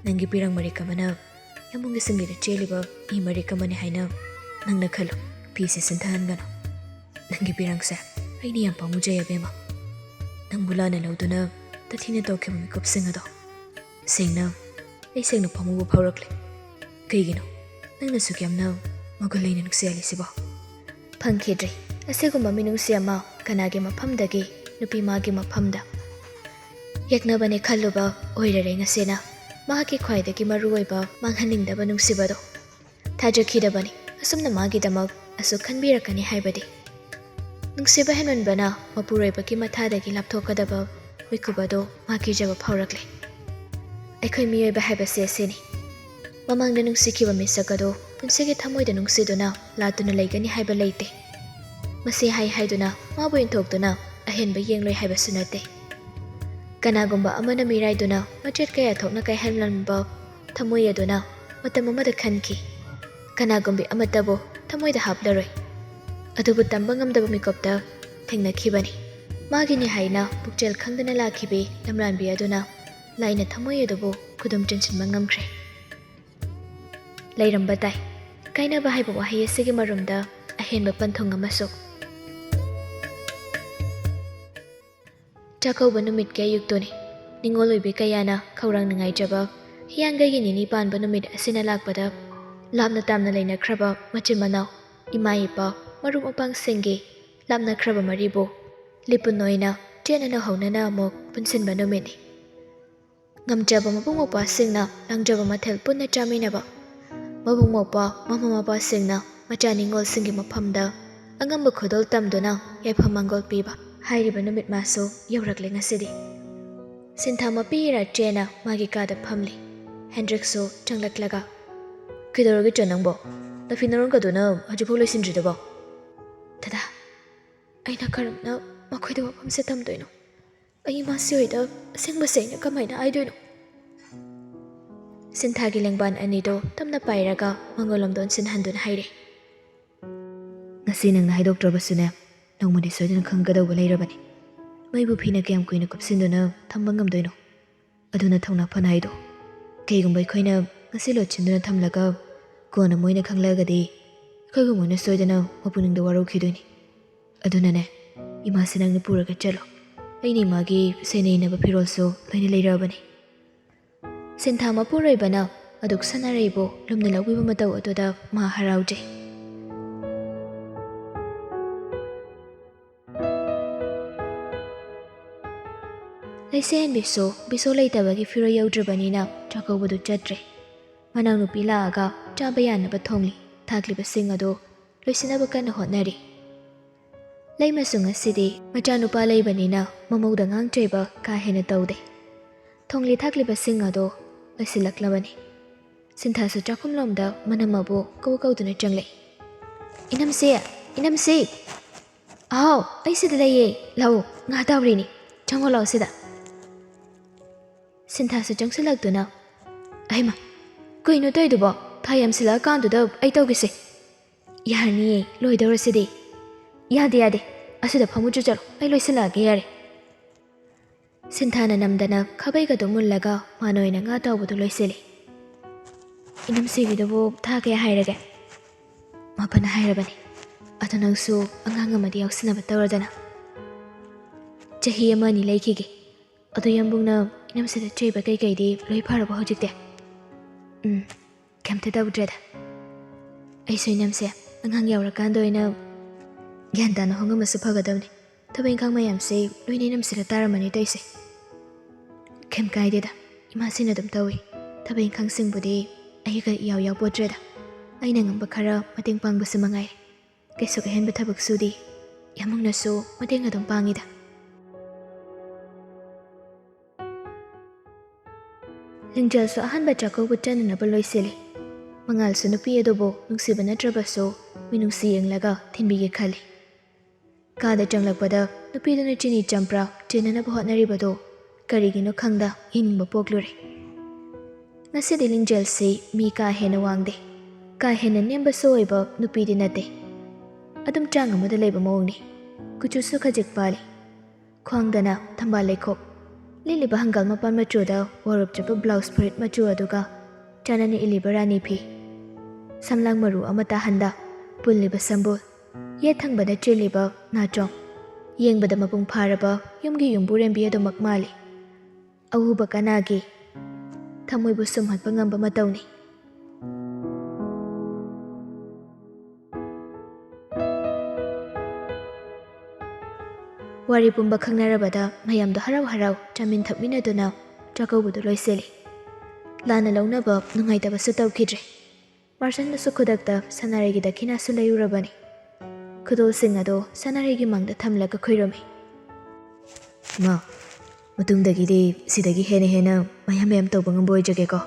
ꯅꯪꯒꯤ ꯄꯤꯔꯥꯡ ꯃꯔꯤꯛ ꯑꯃꯅ ꯌꯥꯝꯕꯨꯡꯒꯤ ꯁꯤꯡꯂꯤꯗ ꯆꯦꯜꯂꯤꯕ ꯏ ꯃꯔꯤꯛ ꯑꯃꯅꯤ ꯍꯥꯏꯅ ꯅꯪꯅ ꯈꯜꯂꯨ꯫ ꯐꯤꯁꯦ ꯁꯤꯟꯊꯍꯟꯒꯅꯨ꯫ ꯅꯪꯒꯤ ꯄꯤꯔꯥꯡꯁꯦ ꯑꯩꯅ ꯌꯥꯝ ꯄꯥꯝꯃꯨꯖꯩ, ꯑꯕꯦꯝꯃ꯫ ꯅꯪꯕꯨ ꯂꯥꯟꯅ ꯂꯧꯗꯨꯅ ꯇꯊꯤꯅ ꯇꯧꯈꯤꯕ ꯃꯤꯀꯨꯞꯁꯤꯡ ꯑꯗꯣ ꯁꯦꯡꯅ, ꯑꯩ ꯁꯦꯡꯅ ꯄꯥꯝꯃꯨꯕ ꯐꯥꯎꯔꯛꯂꯦ꯫ ꯀꯩꯒꯤꯅꯣ ꯅꯪꯅ ꯑꯁꯨꯛ ꯌꯥꯝꯅ ꯃꯒꯨꯟ ꯂꯩꯅ ꯅꯨꯡꯁꯤꯍꯜꯂꯤꯁꯤꯕꯣ? ꯐꯪꯈꯤꯗ꯭ꯔꯤ ꯑꯁꯤꯒꯨꯝꯕ ꯃꯤꯅꯨꯡꯁꯤ ꯑꯃ ꯀꯅꯥꯒꯤ ꯃꯐꯝꯗꯒꯤ, ꯅꯨꯄꯤ ꯃꯥꯒꯤ ꯃꯐꯝꯗ꯫ ꯌꯦꯛꯅꯕꯅꯦ ꯈꯜꯂꯨꯕ ꯑꯣꯏꯔꯔꯦ ꯉꯁꯤꯅ ꯃꯍꯥꯛꯀꯤ ꯈ꯭ꯋꯥꯏꯗꯒꯤ ꯃꯔꯨꯑꯣꯏꯕ ꯃꯥꯡꯍꯟꯅꯤꯡꯗꯕ ꯅꯨꯡꯁꯤꯕꯗꯣ꯫ ꯊꯥꯖꯈꯤꯗꯕꯅꯤ ꯑꯁꯨꯝꯅ ꯃꯥꯒꯤꯗꯃꯛ ꯑꯁꯨꯛ ꯈꯟꯕꯤꯔꯛꯀꯅꯤ ꯍꯥꯏꯕꯗꯤ꯫ ꯅꯨꯡꯁꯤꯕ ꯍꯦꯟꯃꯟꯕꯅ ꯃꯄꯨꯔꯣꯏꯕꯒꯤ ꯃꯊꯥꯗꯒꯤ ꯂꯥꯞꯊꯣꯛꯀꯗꯕ ꯃꯤꯀꯨꯞ ꯑꯗꯣ ꯃꯥ ꯀꯤꯖꯕ ꯐꯥꯎꯔꯛꯂꯦ꯫ ꯑꯩꯈꯣꯏ ꯃꯤꯑꯣꯏꯕ ꯍꯥꯏꯕꯁꯦ ꯑꯁꯤꯅꯤ꯫ ꯃꯃꯥꯡꯗ ꯅꯨꯡꯁꯤꯈꯤꯕ ꯃꯤꯁꯛ ꯑꯗꯨ ꯄꯨꯟꯁꯤꯒꯤ ꯊꯃꯣꯏꯗ ꯅꯨꯡꯁꯤꯗꯨꯅ ꯂꯥꯠꯇꯨꯅ ꯂꯩꯒꯅꯤ ꯍꯥꯏꯕ ꯂꯩꯇꯦ꯫ ꯃꯁꯤ ꯍꯥꯏ ꯍꯥꯏꯗꯨꯅ ꯃꯥꯕꯨ ꯏꯟꯊꯣꯛꯇꯨꯅ ꯑꯍꯦꯟꯕ ꯌꯦꯡꯂꯣꯏ ꯍꯥꯏꯕꯁꯨ ꯅꯠꯇꯦ꯫ ꯀꯅꯥꯒꯨꯝꯕ ꯑꯃꯅ ꯃꯤꯔꯥꯏꯗꯨꯅ ꯃꯆꯦꯠ ꯀꯌꯥ ꯊꯣꯛꯅ ꯀꯥꯏꯍꯜꯂꯝꯕ ꯊꯃꯣꯏ ꯑꯗꯨꯅ ꯃꯇꯝ ꯑꯃꯗ ꯈꯟꯈꯤ, ꯀꯅꯥꯒꯨꯝꯕꯤ ꯑꯃꯠꯇꯕꯨ ꯊꯃꯣꯏꯗ ꯍꯥꯞꯂꯔꯣꯏ꯫ ꯑꯗꯨꯕꯨ ꯇꯝꯕ ꯉꯝꯗꯕ ꯃꯤꯀꯨꯞꯇ ꯊꯦꯡꯅꯈꯤꯕꯅꯤ꯫ ꯃꯥꯒꯤꯅꯤ ꯍꯥꯏꯅ ꯄꯨꯛꯆꯦꯜ ꯈꯪꯗꯅ ꯂꯥꯛꯈꯤꯕꯤ ꯂꯝꯂꯥꯟꯕꯤ ꯑꯗꯨꯅ ꯂꯥꯏꯅ ꯊꯃꯣꯏ ꯑꯗꯨꯕꯨ ꯈꯨꯗꯨꯝ ꯆꯟꯁꯤꯟꯕ ꯉꯝꯈ꯭ꯔꯦ꯫ ꯂꯩꯔꯝꯕ ꯇꯥꯏ꯫ ꯀꯥꯏꯅꯕ ꯍꯥꯏꯕ ꯋꯥꯍꯩ ꯑꯁꯤꯒꯤ ꯃꯔꯨꯝꯗ ꯑꯍꯦꯟꯕ ꯄꯟꯊꯨꯡ ꯑꯃꯁꯨ꯫ ꯆꯥꯛꯀꯧꯕ ꯅꯨꯃꯤꯠꯀꯤ ꯑꯌꯨꯛꯇꯨꯅꯤ꯫ ꯅꯤꯡꯉꯣꯜ ꯑꯣꯏꯕꯤ ꯀꯌꯥꯅ ꯈꯧꯔꯥꯡꯅ ꯉꯥꯏꯖꯕ ꯍꯤꯌꯥꯡꯒꯩꯒꯤ ꯅꯤꯅꯤ ꯄꯥꯟꯕ ꯅꯨꯃꯤꯠ ꯑꯁꯤꯅ ꯂꯥꯛꯄꯗ, ꯂꯥꯞꯅ ꯇꯥꯝꯅ ꯂꯩꯅꯈ꯭ꯔꯕ ꯃꯆꯤꯟ ꯃꯅꯥꯎ, ꯏꯃꯥ ꯏꯄꯥ, ꯃꯔꯨꯞ ꯃꯄꯥꯡꯁꯤꯡꯒꯤ ꯂꯥꯞꯅꯈ꯭ꯔꯕ ꯃꯔꯤꯕꯨ ꯂꯤꯄꯨꯟ ꯑꯣꯏꯅ ꯆꯦꯠꯅꯅ ꯍꯧꯅꯅ ꯑꯃꯨꯛ ꯄꯨꯟꯁꯤꯟꯕ ꯅꯨꯃꯤꯠꯅꯤ꯫ ꯉꯝꯖꯕ ꯃꯕꯨꯡ ꯃꯧꯄ꯭ꯋꯥꯁꯤꯡꯅ ꯂꯥꯡꯖꯕ ꯃꯊꯦꯜ ꯄꯨꯟꯅ ꯆꯥꯃꯤꯟꯅꯕ, ꯃꯕꯨꯡ ꯃꯧꯄ꯭ꯋꯥ ꯃꯃꯥ ꯃꯄꯥꯁꯤꯡꯅ ꯃꯆꯥ ꯅꯤꯡꯉꯣꯜꯁꯤꯡꯒꯤ ꯃꯐꯝꯗ ꯑꯉꯝꯕ ꯈꯨꯗꯣꯜ ꯇꯝꯗꯨꯅ ꯌꯥꯏꯐ ꯃꯪꯒꯣꯜ ꯄꯤꯕ꯫ ꯍꯥꯏꯔꯤꯕ ꯅꯨꯃꯤꯠ ꯃꯥꯁꯨ ꯌꯧꯔꯛꯂꯦ ꯉꯁꯤꯗꯤ꯫ ꯁꯤꯟꯊꯥ ꯃꯄꯤ ꯏꯔꯥ ꯆꯦꯅ ꯃꯥꯒꯤ ꯀꯥꯗ ꯐꯝꯂꯤ꯫ ꯍꯦꯟꯗ꯭ꯔꯤꯛꯁꯨ ꯆꯪꯂꯛꯂꯒ, "ꯀꯩꯗꯧꯔꯒꯦ ꯆꯣ ꯅꯪꯕꯣ? ꯅꯐꯤ ꯅꯔꯣꯟꯒꯗꯨꯅ ꯍꯧꯖꯤꯛꯐꯥꯎ ꯂꯣꯏꯁꯤꯟꯗ꯭ꯔꯤꯗꯨꯕꯣ?" "ꯗꯗꯥ, ꯑꯩꯅ ꯀꯔꯝꯅ ꯃꯈꯣꯏꯗ ꯋꯥꯐꯝꯁꯦ ꯇꯝꯗꯣꯏꯅꯣ? ꯑꯩ ꯏꯃꯥꯁꯤ ꯍꯣꯏꯗ ꯑꯁꯦꯡꯕꯁꯦ ꯑꯩꯅ ꯀꯃꯥꯏꯅ ꯍꯥꯏꯗꯣꯏꯅꯣ?" ꯁꯤꯟꯊꯥꯒꯤ ꯂꯦꯡꯕꯥꯟ ꯑꯅꯤꯗꯣ ꯇꯞꯅ ꯄꯥꯏꯔꯒ ꯃꯉꯣꯟꯂꯣꯝꯗ ꯑꯣꯟꯁꯤꯟꯍꯟꯗꯨꯅ ꯍꯥꯏꯔꯦ꯫ "ꯉꯁꯤ ꯅꯪꯅ ꯍꯥꯏꯗꯣꯛꯇ꯭ꯔꯕꯁꯨꯅꯦ, ꯅꯣꯡꯃꯗꯤ ꯁꯣꯏꯗꯅ ꯈꯪꯒꯗꯧꯕ ꯂꯩꯔꯕꯅꯤ꯫ ꯃꯩꯕꯨ ꯐꯤꯅ ꯀꯌꯥꯝ ꯀꯨꯏꯅ ꯀꯨꯞꯁꯤꯟꯗꯨꯅ ꯊꯝꯕ ꯉꯝꯗꯣꯏꯅꯣ? ꯑꯗꯨꯅ ꯊꯧꯅꯥ ꯐꯅ ꯍꯥꯏꯗꯣ꯫ ꯀꯩꯒꯨꯝꯕ ꯑꯩꯈꯣꯏꯅ ꯉꯁꯤ ꯂꯣꯠꯁꯤꯟꯗꯨꯅ ꯊꯝꯂꯒ ꯀꯣꯟꯅ ꯃꯣꯏꯅ ꯈꯪꯂꯛꯑꯒꯗꯤ ꯑꯩꯈꯣꯏꯕꯨ ꯃꯣꯏꯅ ꯁꯣꯏꯗꯅ ꯃꯄꯨꯛꯅꯤꯡꯗ ꯋꯥꯔꯧꯈꯤꯗꯣꯏꯅꯤ꯫ ꯑꯗꯨꯅꯅꯦ, ꯏꯃꯥꯁꯤ ꯅꯪꯅ ꯄꯨꯔꯒ ꯆꯠꯂꯣ꯫ ꯑꯩꯅ ꯏꯃꯥꯒꯤ ꯁꯦꯟꯅ ꯏꯅꯕ ꯐꯤꯔꯣꯜꯁꯨ ꯂꯣꯏꯅ ꯂꯩꯔꯛꯑꯕꯅꯤ꯫" ꯁꯤꯟꯊꯥ ꯃꯄꯨꯔꯣꯏꯕꯅ ꯑꯗꯨꯛ ꯁꯥꯟꯅꯔꯩꯕꯨ ꯂꯨꯝꯅ ꯂꯧꯕꯤꯕ ꯃꯇꯧ ꯑꯗꯨꯗ ꯃꯥ ꯍꯔꯥꯎꯖꯩ꯫ ꯂꯩꯁꯦꯟꯕꯤꯁꯨ ꯕꯤꯁꯣ ꯂꯩꯇꯕꯒꯤ ꯐꯤꯔꯣꯏ ꯌꯧꯗ꯭ꯔꯕꯅꯤꯅ ꯆꯥꯛꯀꯧꯕꯗꯨ ꯆꯠꯇ꯭ꯔꯦ꯫ ꯃꯅꯥꯎꯅꯨꯄꯤ ꯂꯥꯛꯑꯒ ꯆꯥꯕ ꯌꯥꯅꯕ ꯊꯣꯡꯂꯤ꯫ ꯊꯥꯛꯂꯤꯕꯁꯤꯡ ꯑꯗꯨ ꯂꯣꯏꯁꯤꯟꯅꯕ ꯀꯟꯅ ꯍꯣꯠꯅꯔꯤ꯫ ꯂꯩꯃꯁꯨ ꯉꯁꯤꯗꯤ ꯃꯆꯥꯅꯨꯄꯥ ꯂꯩꯕꯅꯤꯅ ꯃꯃꯧꯗ ꯉꯥꯡ ꯆꯩꯕ ꯀꯥ ꯍꯦꯟꯅ ꯇꯧꯗꯦ꯫ ꯊꯣꯡꯂꯤ ꯊꯥꯛꯂꯤꯕꯁꯤꯡ ꯑꯗꯨ ꯂꯣꯏꯁꯤꯜꯂꯛꯂꯕꯅꯤ꯫ ꯁꯤꯟꯊꯥꯁꯨ ꯆꯥꯛꯈꯨꯝꯂꯣꯝꯗ ꯃꯅꯝ ꯑꯃꯕꯨ ꯀꯧ ꯀꯧꯗꯨꯅ ꯆꯪꯂꯛꯏ꯫ "ꯏꯅꯝꯁꯦ! ꯏꯅꯝꯁꯦ! ꯑꯍꯥꯎ, ꯑꯩ ꯁꯤꯗ ꯂꯩꯌꯦ꯫ ꯂꯥꯛꯑꯣ, ꯉꯥ ꯇꯥꯎꯔꯤꯅꯤ꯫ ꯆꯪꯉꯣ, ꯂꯥꯛꯑꯣ ꯁꯤꯗ꯫" ꯁꯤꯟꯊꯥꯁꯨ ꯆꯪꯁꯤꯜꯂꯛꯇꯨꯅ, "ꯑꯍꯩꯃ, ꯀꯩꯅꯣ ꯇꯧꯔꯤꯗꯨꯕꯣ? ꯊꯥ ꯌꯥꯝꯁꯤꯜꯂꯛꯑꯀꯥꯟꯗꯨꯗ ꯑꯩ ꯇꯧꯒꯦꯁꯦ꯫ ꯌꯥꯔꯅꯤꯌꯦ, ꯂꯣꯏꯗꯧꯔꯁꯤꯗꯤ꯫" "ꯌꯥꯗꯦ, ꯌꯥꯗꯦ, ꯑꯁꯤꯗ ꯐꯝꯃꯨ ꯆꯣ, ꯆꯠꯂꯣ, ꯑꯩ ꯂꯣꯏꯁꯤꯜꯂꯛꯑꯒꯦ, ꯌꯥꯔꯦ꯫" ꯁꯤꯟꯊꯥꯅ ꯅꯝꯗꯅ ꯈꯥꯕꯩꯒꯗꯣ ꯃꯨꯜꯂꯒ ꯃꯥꯅ ꯑꯣꯏꯅ ꯉꯥ ꯇꯥꯎꯕꯗꯣ ꯂꯣꯏꯁꯤꯜꯂꯤ꯫ "ꯏꯅꯝꯁꯤꯒꯤꯗꯨꯕꯨ ꯊꯥ ꯀꯌꯥ ꯍꯥꯏꯔꯒꯦ?" "ꯃꯥꯄꯟ ꯍꯥꯏꯔꯕꯅꯤ꯫ ꯑꯗꯣ ꯅꯪꯁꯨ ꯑꯉꯥꯡ ꯑꯃꯗꯤ ꯌꯥꯎꯁꯤꯟꯅꯕ ꯇꯧꯔꯗꯅ꯫" "ꯆꯍꯤ ꯑꯃ ꯑꯅꯤ ꯂꯩꯈꯤꯒꯦ꯫ ꯑꯗꯣ ꯌꯥꯝꯕꯨꯡꯅ ꯏꯅꯝꯁꯤꯗ ꯆꯩꯕ ꯀꯩꯀꯩꯗꯤ ꯂꯣꯏ ꯐꯔꯕꯣ ꯍꯧꯖꯤꯛꯇꯤ?" "ꯎꯝ, ꯀꯩꯝꯇ ꯇꯧꯗ꯭ꯔꯦꯗ꯫ ꯑꯩꯁꯨ ꯏꯅꯝꯁꯦ ꯑꯉꯥꯡ ꯌꯥꯎꯔꯀꯥꯟꯗ ꯑꯣꯏꯅ ꯒ꯭ꯌꯥꯟ ꯇꯥꯅ ꯍꯣꯡꯉꯝꯃꯁꯨ ꯐꯒꯗꯕꯅꯤ꯫ ꯊꯕꯛ ꯏꯪꯈꯥꯡ ꯃꯌꯥꯝꯁꯦ ꯂꯣꯏꯅ ꯏꯅꯝꯁꯤꯗ ꯇꯥꯔꯝꯃꯅꯤ ꯇꯧꯔꯤꯁꯦ꯫" "ꯀꯩꯝ ꯀꯥꯏꯗꯦꯗ, ꯏꯃꯥꯁꯤꯅ ꯑꯗꯨꯝ ꯇꯧꯏ꯫ ꯊꯕꯛ ꯏꯪꯈꯥꯡꯁꯤꯡꯕꯨꯗꯤ ꯑꯩꯒ ꯏꯌꯥꯎ ꯌꯥꯎꯄꯣꯠꯇ꯭ꯔꯦꯗ꯫ ꯑꯩꯅ ꯉꯝꯕ ꯈꯔ ꯃꯇꯦꯡ ꯄꯥꯡꯕꯁꯤ ꯃꯉꯥꯏꯔꯦ꯫ ꯀꯩꯁꯨ ꯑꯍꯦꯟꯕ ꯊꯕꯛ ꯁꯨꯗꯦ꯫ ꯌꯥꯝꯕꯨꯡꯅꯁꯨ ꯃꯇꯦꯡ ꯑꯗꯨꯝ ꯄꯥꯡꯉꯤꯗ꯫" ꯂꯤꯡꯖꯦꯜꯁꯨ ꯑꯍꯥꯟꯕ ꯆꯥꯛꯀꯧꯕ ꯆꯠꯅꯅꯕ ꯂꯣꯏꯁꯤꯜꯂꯤ꯫ ꯃꯉꯥꯜꯁꯨ ꯅꯨꯄꯤ ꯑꯗꯨꯕꯨ ꯅꯨꯡꯁꯤꯕ ꯅꯠꯇ꯭ꯔꯕꯁꯨ ꯃꯤꯅꯨꯡꯁꯤ ꯌꯦꯡꯂꯒ ꯊꯤꯟꯕꯤꯒꯦ ꯈꯜꯂꯤ꯫ ꯀꯥꯗ ꯆꯪꯂꯛꯄꯗ ꯅꯨꯄꯤꯗꯨꯅ ꯆꯤꯅꯤ ꯆꯝꯄ꯭ꯔꯥ ꯆꯦꯟꯅꯅꯕ ꯍꯣꯠꯅꯔꯤꯕꯗꯨ ꯀꯔꯤꯒꯤꯅꯣ ꯈꯪꯗ ꯌꯦꯡꯅꯤꯡꯕ ꯄꯣꯛꯂꯨꯔꯦ꯫ ꯉꯁꯤꯗꯤ ꯂꯤꯡꯖꯦꯜꯁꯤ ꯃꯤ ꯀꯥ ꯍꯦꯟꯅ ꯋꯥꯡꯗꯦ, ꯀꯥ ꯍꯦꯟꯅ ꯅꯦꯝꯕꯁꯨ ꯑꯣꯏꯕ ꯅꯨꯄꯤꯗꯤ ꯅꯠꯇꯦ꯫ ꯑꯗꯨꯝ ꯆꯥꯡ ꯑꯃꯗ ꯂꯩꯕ ꯃꯑꯣꯡꯅꯤ꯫ ꯀꯨꯆꯨꯁꯨ ꯈꯖꯤꯛ ꯄꯥꯜꯂꯤ꯫ ꯈ꯭ꯋꯥꯡꯗꯅ ꯊꯝꯕꯥꯜ ꯂꯩꯈꯣꯛ, ꯂꯤꯠꯂꯤꯕ ꯍꯪꯒꯥꯝ ꯃꯄꯥꯟ ꯃꯆꯨꯗ ꯋꯥꯔꯨꯞ ꯆꯠꯄ ꯕ꯭ꯂꯥꯎꯁ ꯐꯨꯔꯤꯠ ꯃꯆꯨ ꯑꯗꯨꯒ ꯆꯥꯟꯅꯅ ꯏꯜꯂꯤꯕ ꯔꯥꯅꯤ ꯐꯤ꯫ ꯁꯝꯂꯥꯡ ꯃꯔꯨ ꯑꯃ ꯇꯥꯍꯟꯗ ꯄꯨꯜꯂꯤꯕ ꯁꯝꯕꯨꯜ, ꯌꯦꯠ ꯊꯪꯕꯗ ꯆꯦꯜꯂꯤꯕ ꯅꯥꯆꯣꯡ, ꯌꯦꯡꯕꯗ ꯃꯄꯨꯡ ꯐꯥꯔꯕ ꯌꯨꯝꯒꯤ ꯌꯨꯝꯕꯨꯔꯦꯝꯕꯤ ꯑꯗꯨꯃꯛ ꯃꯥꯜꯂꯤ꯫ ꯑꯎꯕ ꯀꯅꯥꯒꯤ ꯊꯃꯣꯏꯕꯨ ꯁꯨꯝꯍꯠꯄ ꯉꯝꯕ ꯃꯇꯧꯅꯤ꯫ ꯋꯥꯔꯤ ꯄꯨꯝꯕ ꯈꯪꯅꯔꯕꯗ ꯃꯌꯥꯝꯗꯣ ꯍꯔꯥꯎ ꯍꯔꯥꯎ ꯆꯥꯃꯤꯟ ꯊꯛꯃꯤꯟꯅꯗꯨꯅ ꯆꯥꯛꯀꯧꯕꯗꯨ ꯂꯣꯏꯁꯤꯜꯂꯤ꯫ ꯂꯥꯟꯅ ꯂꯧꯅꯕ ꯅꯨꯡꯉꯥꯏꯇꯕꯁꯨ ꯇꯧꯈꯤꯗ꯭ꯔꯦ꯫ ꯃꯥꯔꯁꯟꯗꯁꯨ ꯈꯨꯗꯛꯇ ꯁꯅꯥꯔꯩꯒꯤ ꯗꯈꯤꯅꯥꯁꯨ ꯂꯩꯔꯨꯔꯕꯅꯤ꯫ ꯈꯨꯗꯣꯜꯁꯤꯡ ꯑꯗꯣ ꯁꯅꯥꯔꯩꯒꯤ ꯃꯥꯡꯗ ꯊꯝꯂꯒ ꯈꯨꯔꯨꯝꯃꯤ꯫ "ꯏꯃꯥ, ꯃꯇꯨꯡꯗꯒꯤꯗꯤ ꯁꯤꯗꯒꯤ ꯍꯦꯟꯅ ꯍꯦꯟꯅ ꯃꯌꯥꯝ ꯃꯌꯥꯝ ꯇꯧꯕ ꯉꯝꯕ ꯑꯣꯏꯖꯒꯦꯀꯣ꯫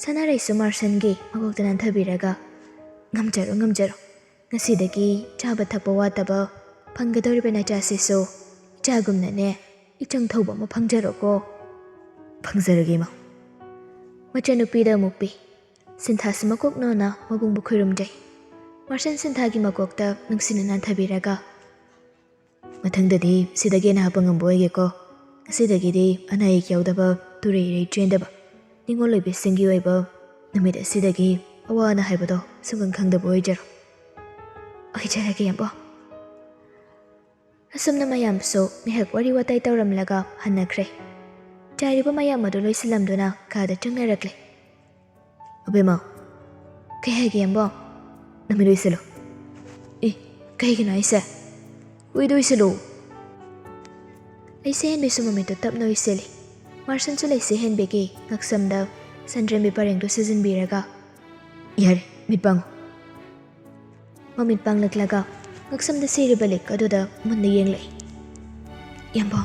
ꯁꯅꯥꯔꯩꯁꯨ ꯃꯥꯔꯁꯟꯒꯤ ꯃꯀꯣꯛꯇ ꯅꯥꯟꯊꯕꯤꯔꯒ, "ꯉꯝꯖꯔꯣ, ꯉꯝꯖꯔꯣ꯫ ꯉꯁꯤꯗꯒꯤ ꯆꯥꯕ ꯊꯛꯄ ꯋꯥꯠꯇꯕ ꯐꯪꯒꯗꯧꯔꯤꯕ ꯅꯆꯥꯁꯤꯁꯨ ꯏꯆꯥꯒꯨꯝꯅꯅꯦ ꯏꯆꯪ ꯊꯧꯕ ꯑꯃ ꯐꯪꯖꯔꯣꯀꯣ꯫" "ꯐꯪꯖꯔꯒꯦ, ꯏꯃꯥ꯫" ꯃꯆꯥꯅꯨꯄꯤꯗ ꯑꯃꯨꯛ ꯄꯤ꯫ ꯁꯤꯟꯊꯥꯁꯨ ꯃꯀꯣꯛ ꯅꯣꯟꯅ ꯃꯕꯨꯡꯕꯨ ꯈꯨꯔꯨꯝꯖꯩ꯫ ꯃꯥꯔꯁꯟ ꯁꯤꯟꯊꯥꯒꯤ ꯃꯀꯣꯛꯇ ꯅꯨꯡꯁꯤꯅ ꯅꯥꯟꯊꯕꯤꯔꯒ, "ꯃꯊꯪꯗꯗꯤ ꯁꯤꯗꯒꯤ ꯍꯦꯟꯅ ꯍꯥꯞꯄ ꯉꯝꯕ ꯑꯣꯏꯒꯦꯀꯣ꯫ ꯉꯁꯤꯗꯒꯤꯗꯤ ꯑꯅꯥ ꯑꯌꯦꯛ ꯌꯥꯎꯗꯕ, ꯇꯨꯔꯩ ꯏꯔꯩ ꯆꯦꯟꯗꯕ, ꯅꯤꯉꯣꯜ ꯑꯣꯏꯕꯤꯁꯤꯡꯒꯤ ꯑꯣꯏꯕ ꯅꯨꯃꯤꯠ ꯑꯁꯤꯗꯒꯤ ꯑꯋꯥ ꯑꯅꯥ ꯍꯥꯏꯕꯗꯣ ꯁꯨꯡꯈꯪ ꯈꯪꯗꯕ ꯑꯣꯏꯖꯔꯣ꯫" "ꯑꯣꯏꯖꯔꯒꯦ, ꯌꯥꯝꯕꯣ꯫" ꯑꯁꯨꯝꯅ ꯃꯌꯥꯝꯁꯨ ꯉꯥꯏꯍꯥꯛ ꯋꯥꯔꯤ ꯋꯥꯇꯥꯏ ꯇꯧꯔꯝꯂꯒ ꯍꯟꯅꯈ꯭ꯔꯦ꯫ ꯆꯥꯏꯔꯤꯕ ꯃꯌꯥꯝ ꯑꯗꯨ ꯂꯣꯏꯁꯤꯜꯂꯝꯗꯨꯅ ꯀꯥꯗ ꯆꯪꯅꯔꯛꯂꯦ꯫ "ꯑꯕꯦꯝꯃ꯫" "ꯀꯩ ꯍꯥꯏꯒꯦ, ꯌꯥꯝꯕꯣ?" "ꯅꯃꯤꯠ ꯎꯏꯁꯤꯜꯂꯨ꯫" "ꯑꯦ, ꯀꯩꯒꯤꯅꯣ ꯍꯥꯏꯁꯦ?" "ꯎꯏꯗ ꯎꯏꯁꯤꯜꯂꯨ꯫" ꯂꯩꯁꯦ ꯍꯦꯟꯕꯤꯁꯨ ꯃꯃꯤꯠꯇꯨ ꯇꯞꯅ ꯎꯏꯁꯤꯜꯂꯤ꯫ ꯃꯥꯔꯁꯟꯁꯨ ꯂꯩꯁꯦ ꯍꯦꯟꯕꯤꯒꯤ ꯉꯛꯁꯝꯗ ꯁꯟꯗ꯭ꯔꯦꯝꯕꯤ ꯄꯔꯦꯡꯗꯨ ꯁꯤꯖꯤꯟꯕꯤꯔꯒ, "ꯌꯥꯔꯦ, ꯃꯤꯠ ꯄꯥꯡꯉꯨ꯫" ꯃꯃꯤꯠ ꯄꯥꯡꯂꯛꯂꯒ ꯉꯛꯁꯝꯗ ꯁꯤꯔꯤꯕ ꯂꯤꯛ ꯑꯗꯨꯗ ꯃꯨꯟꯅ ꯌꯦꯡꯂꯛꯏ꯫ "ꯌꯥꯝꯕꯣ꯫"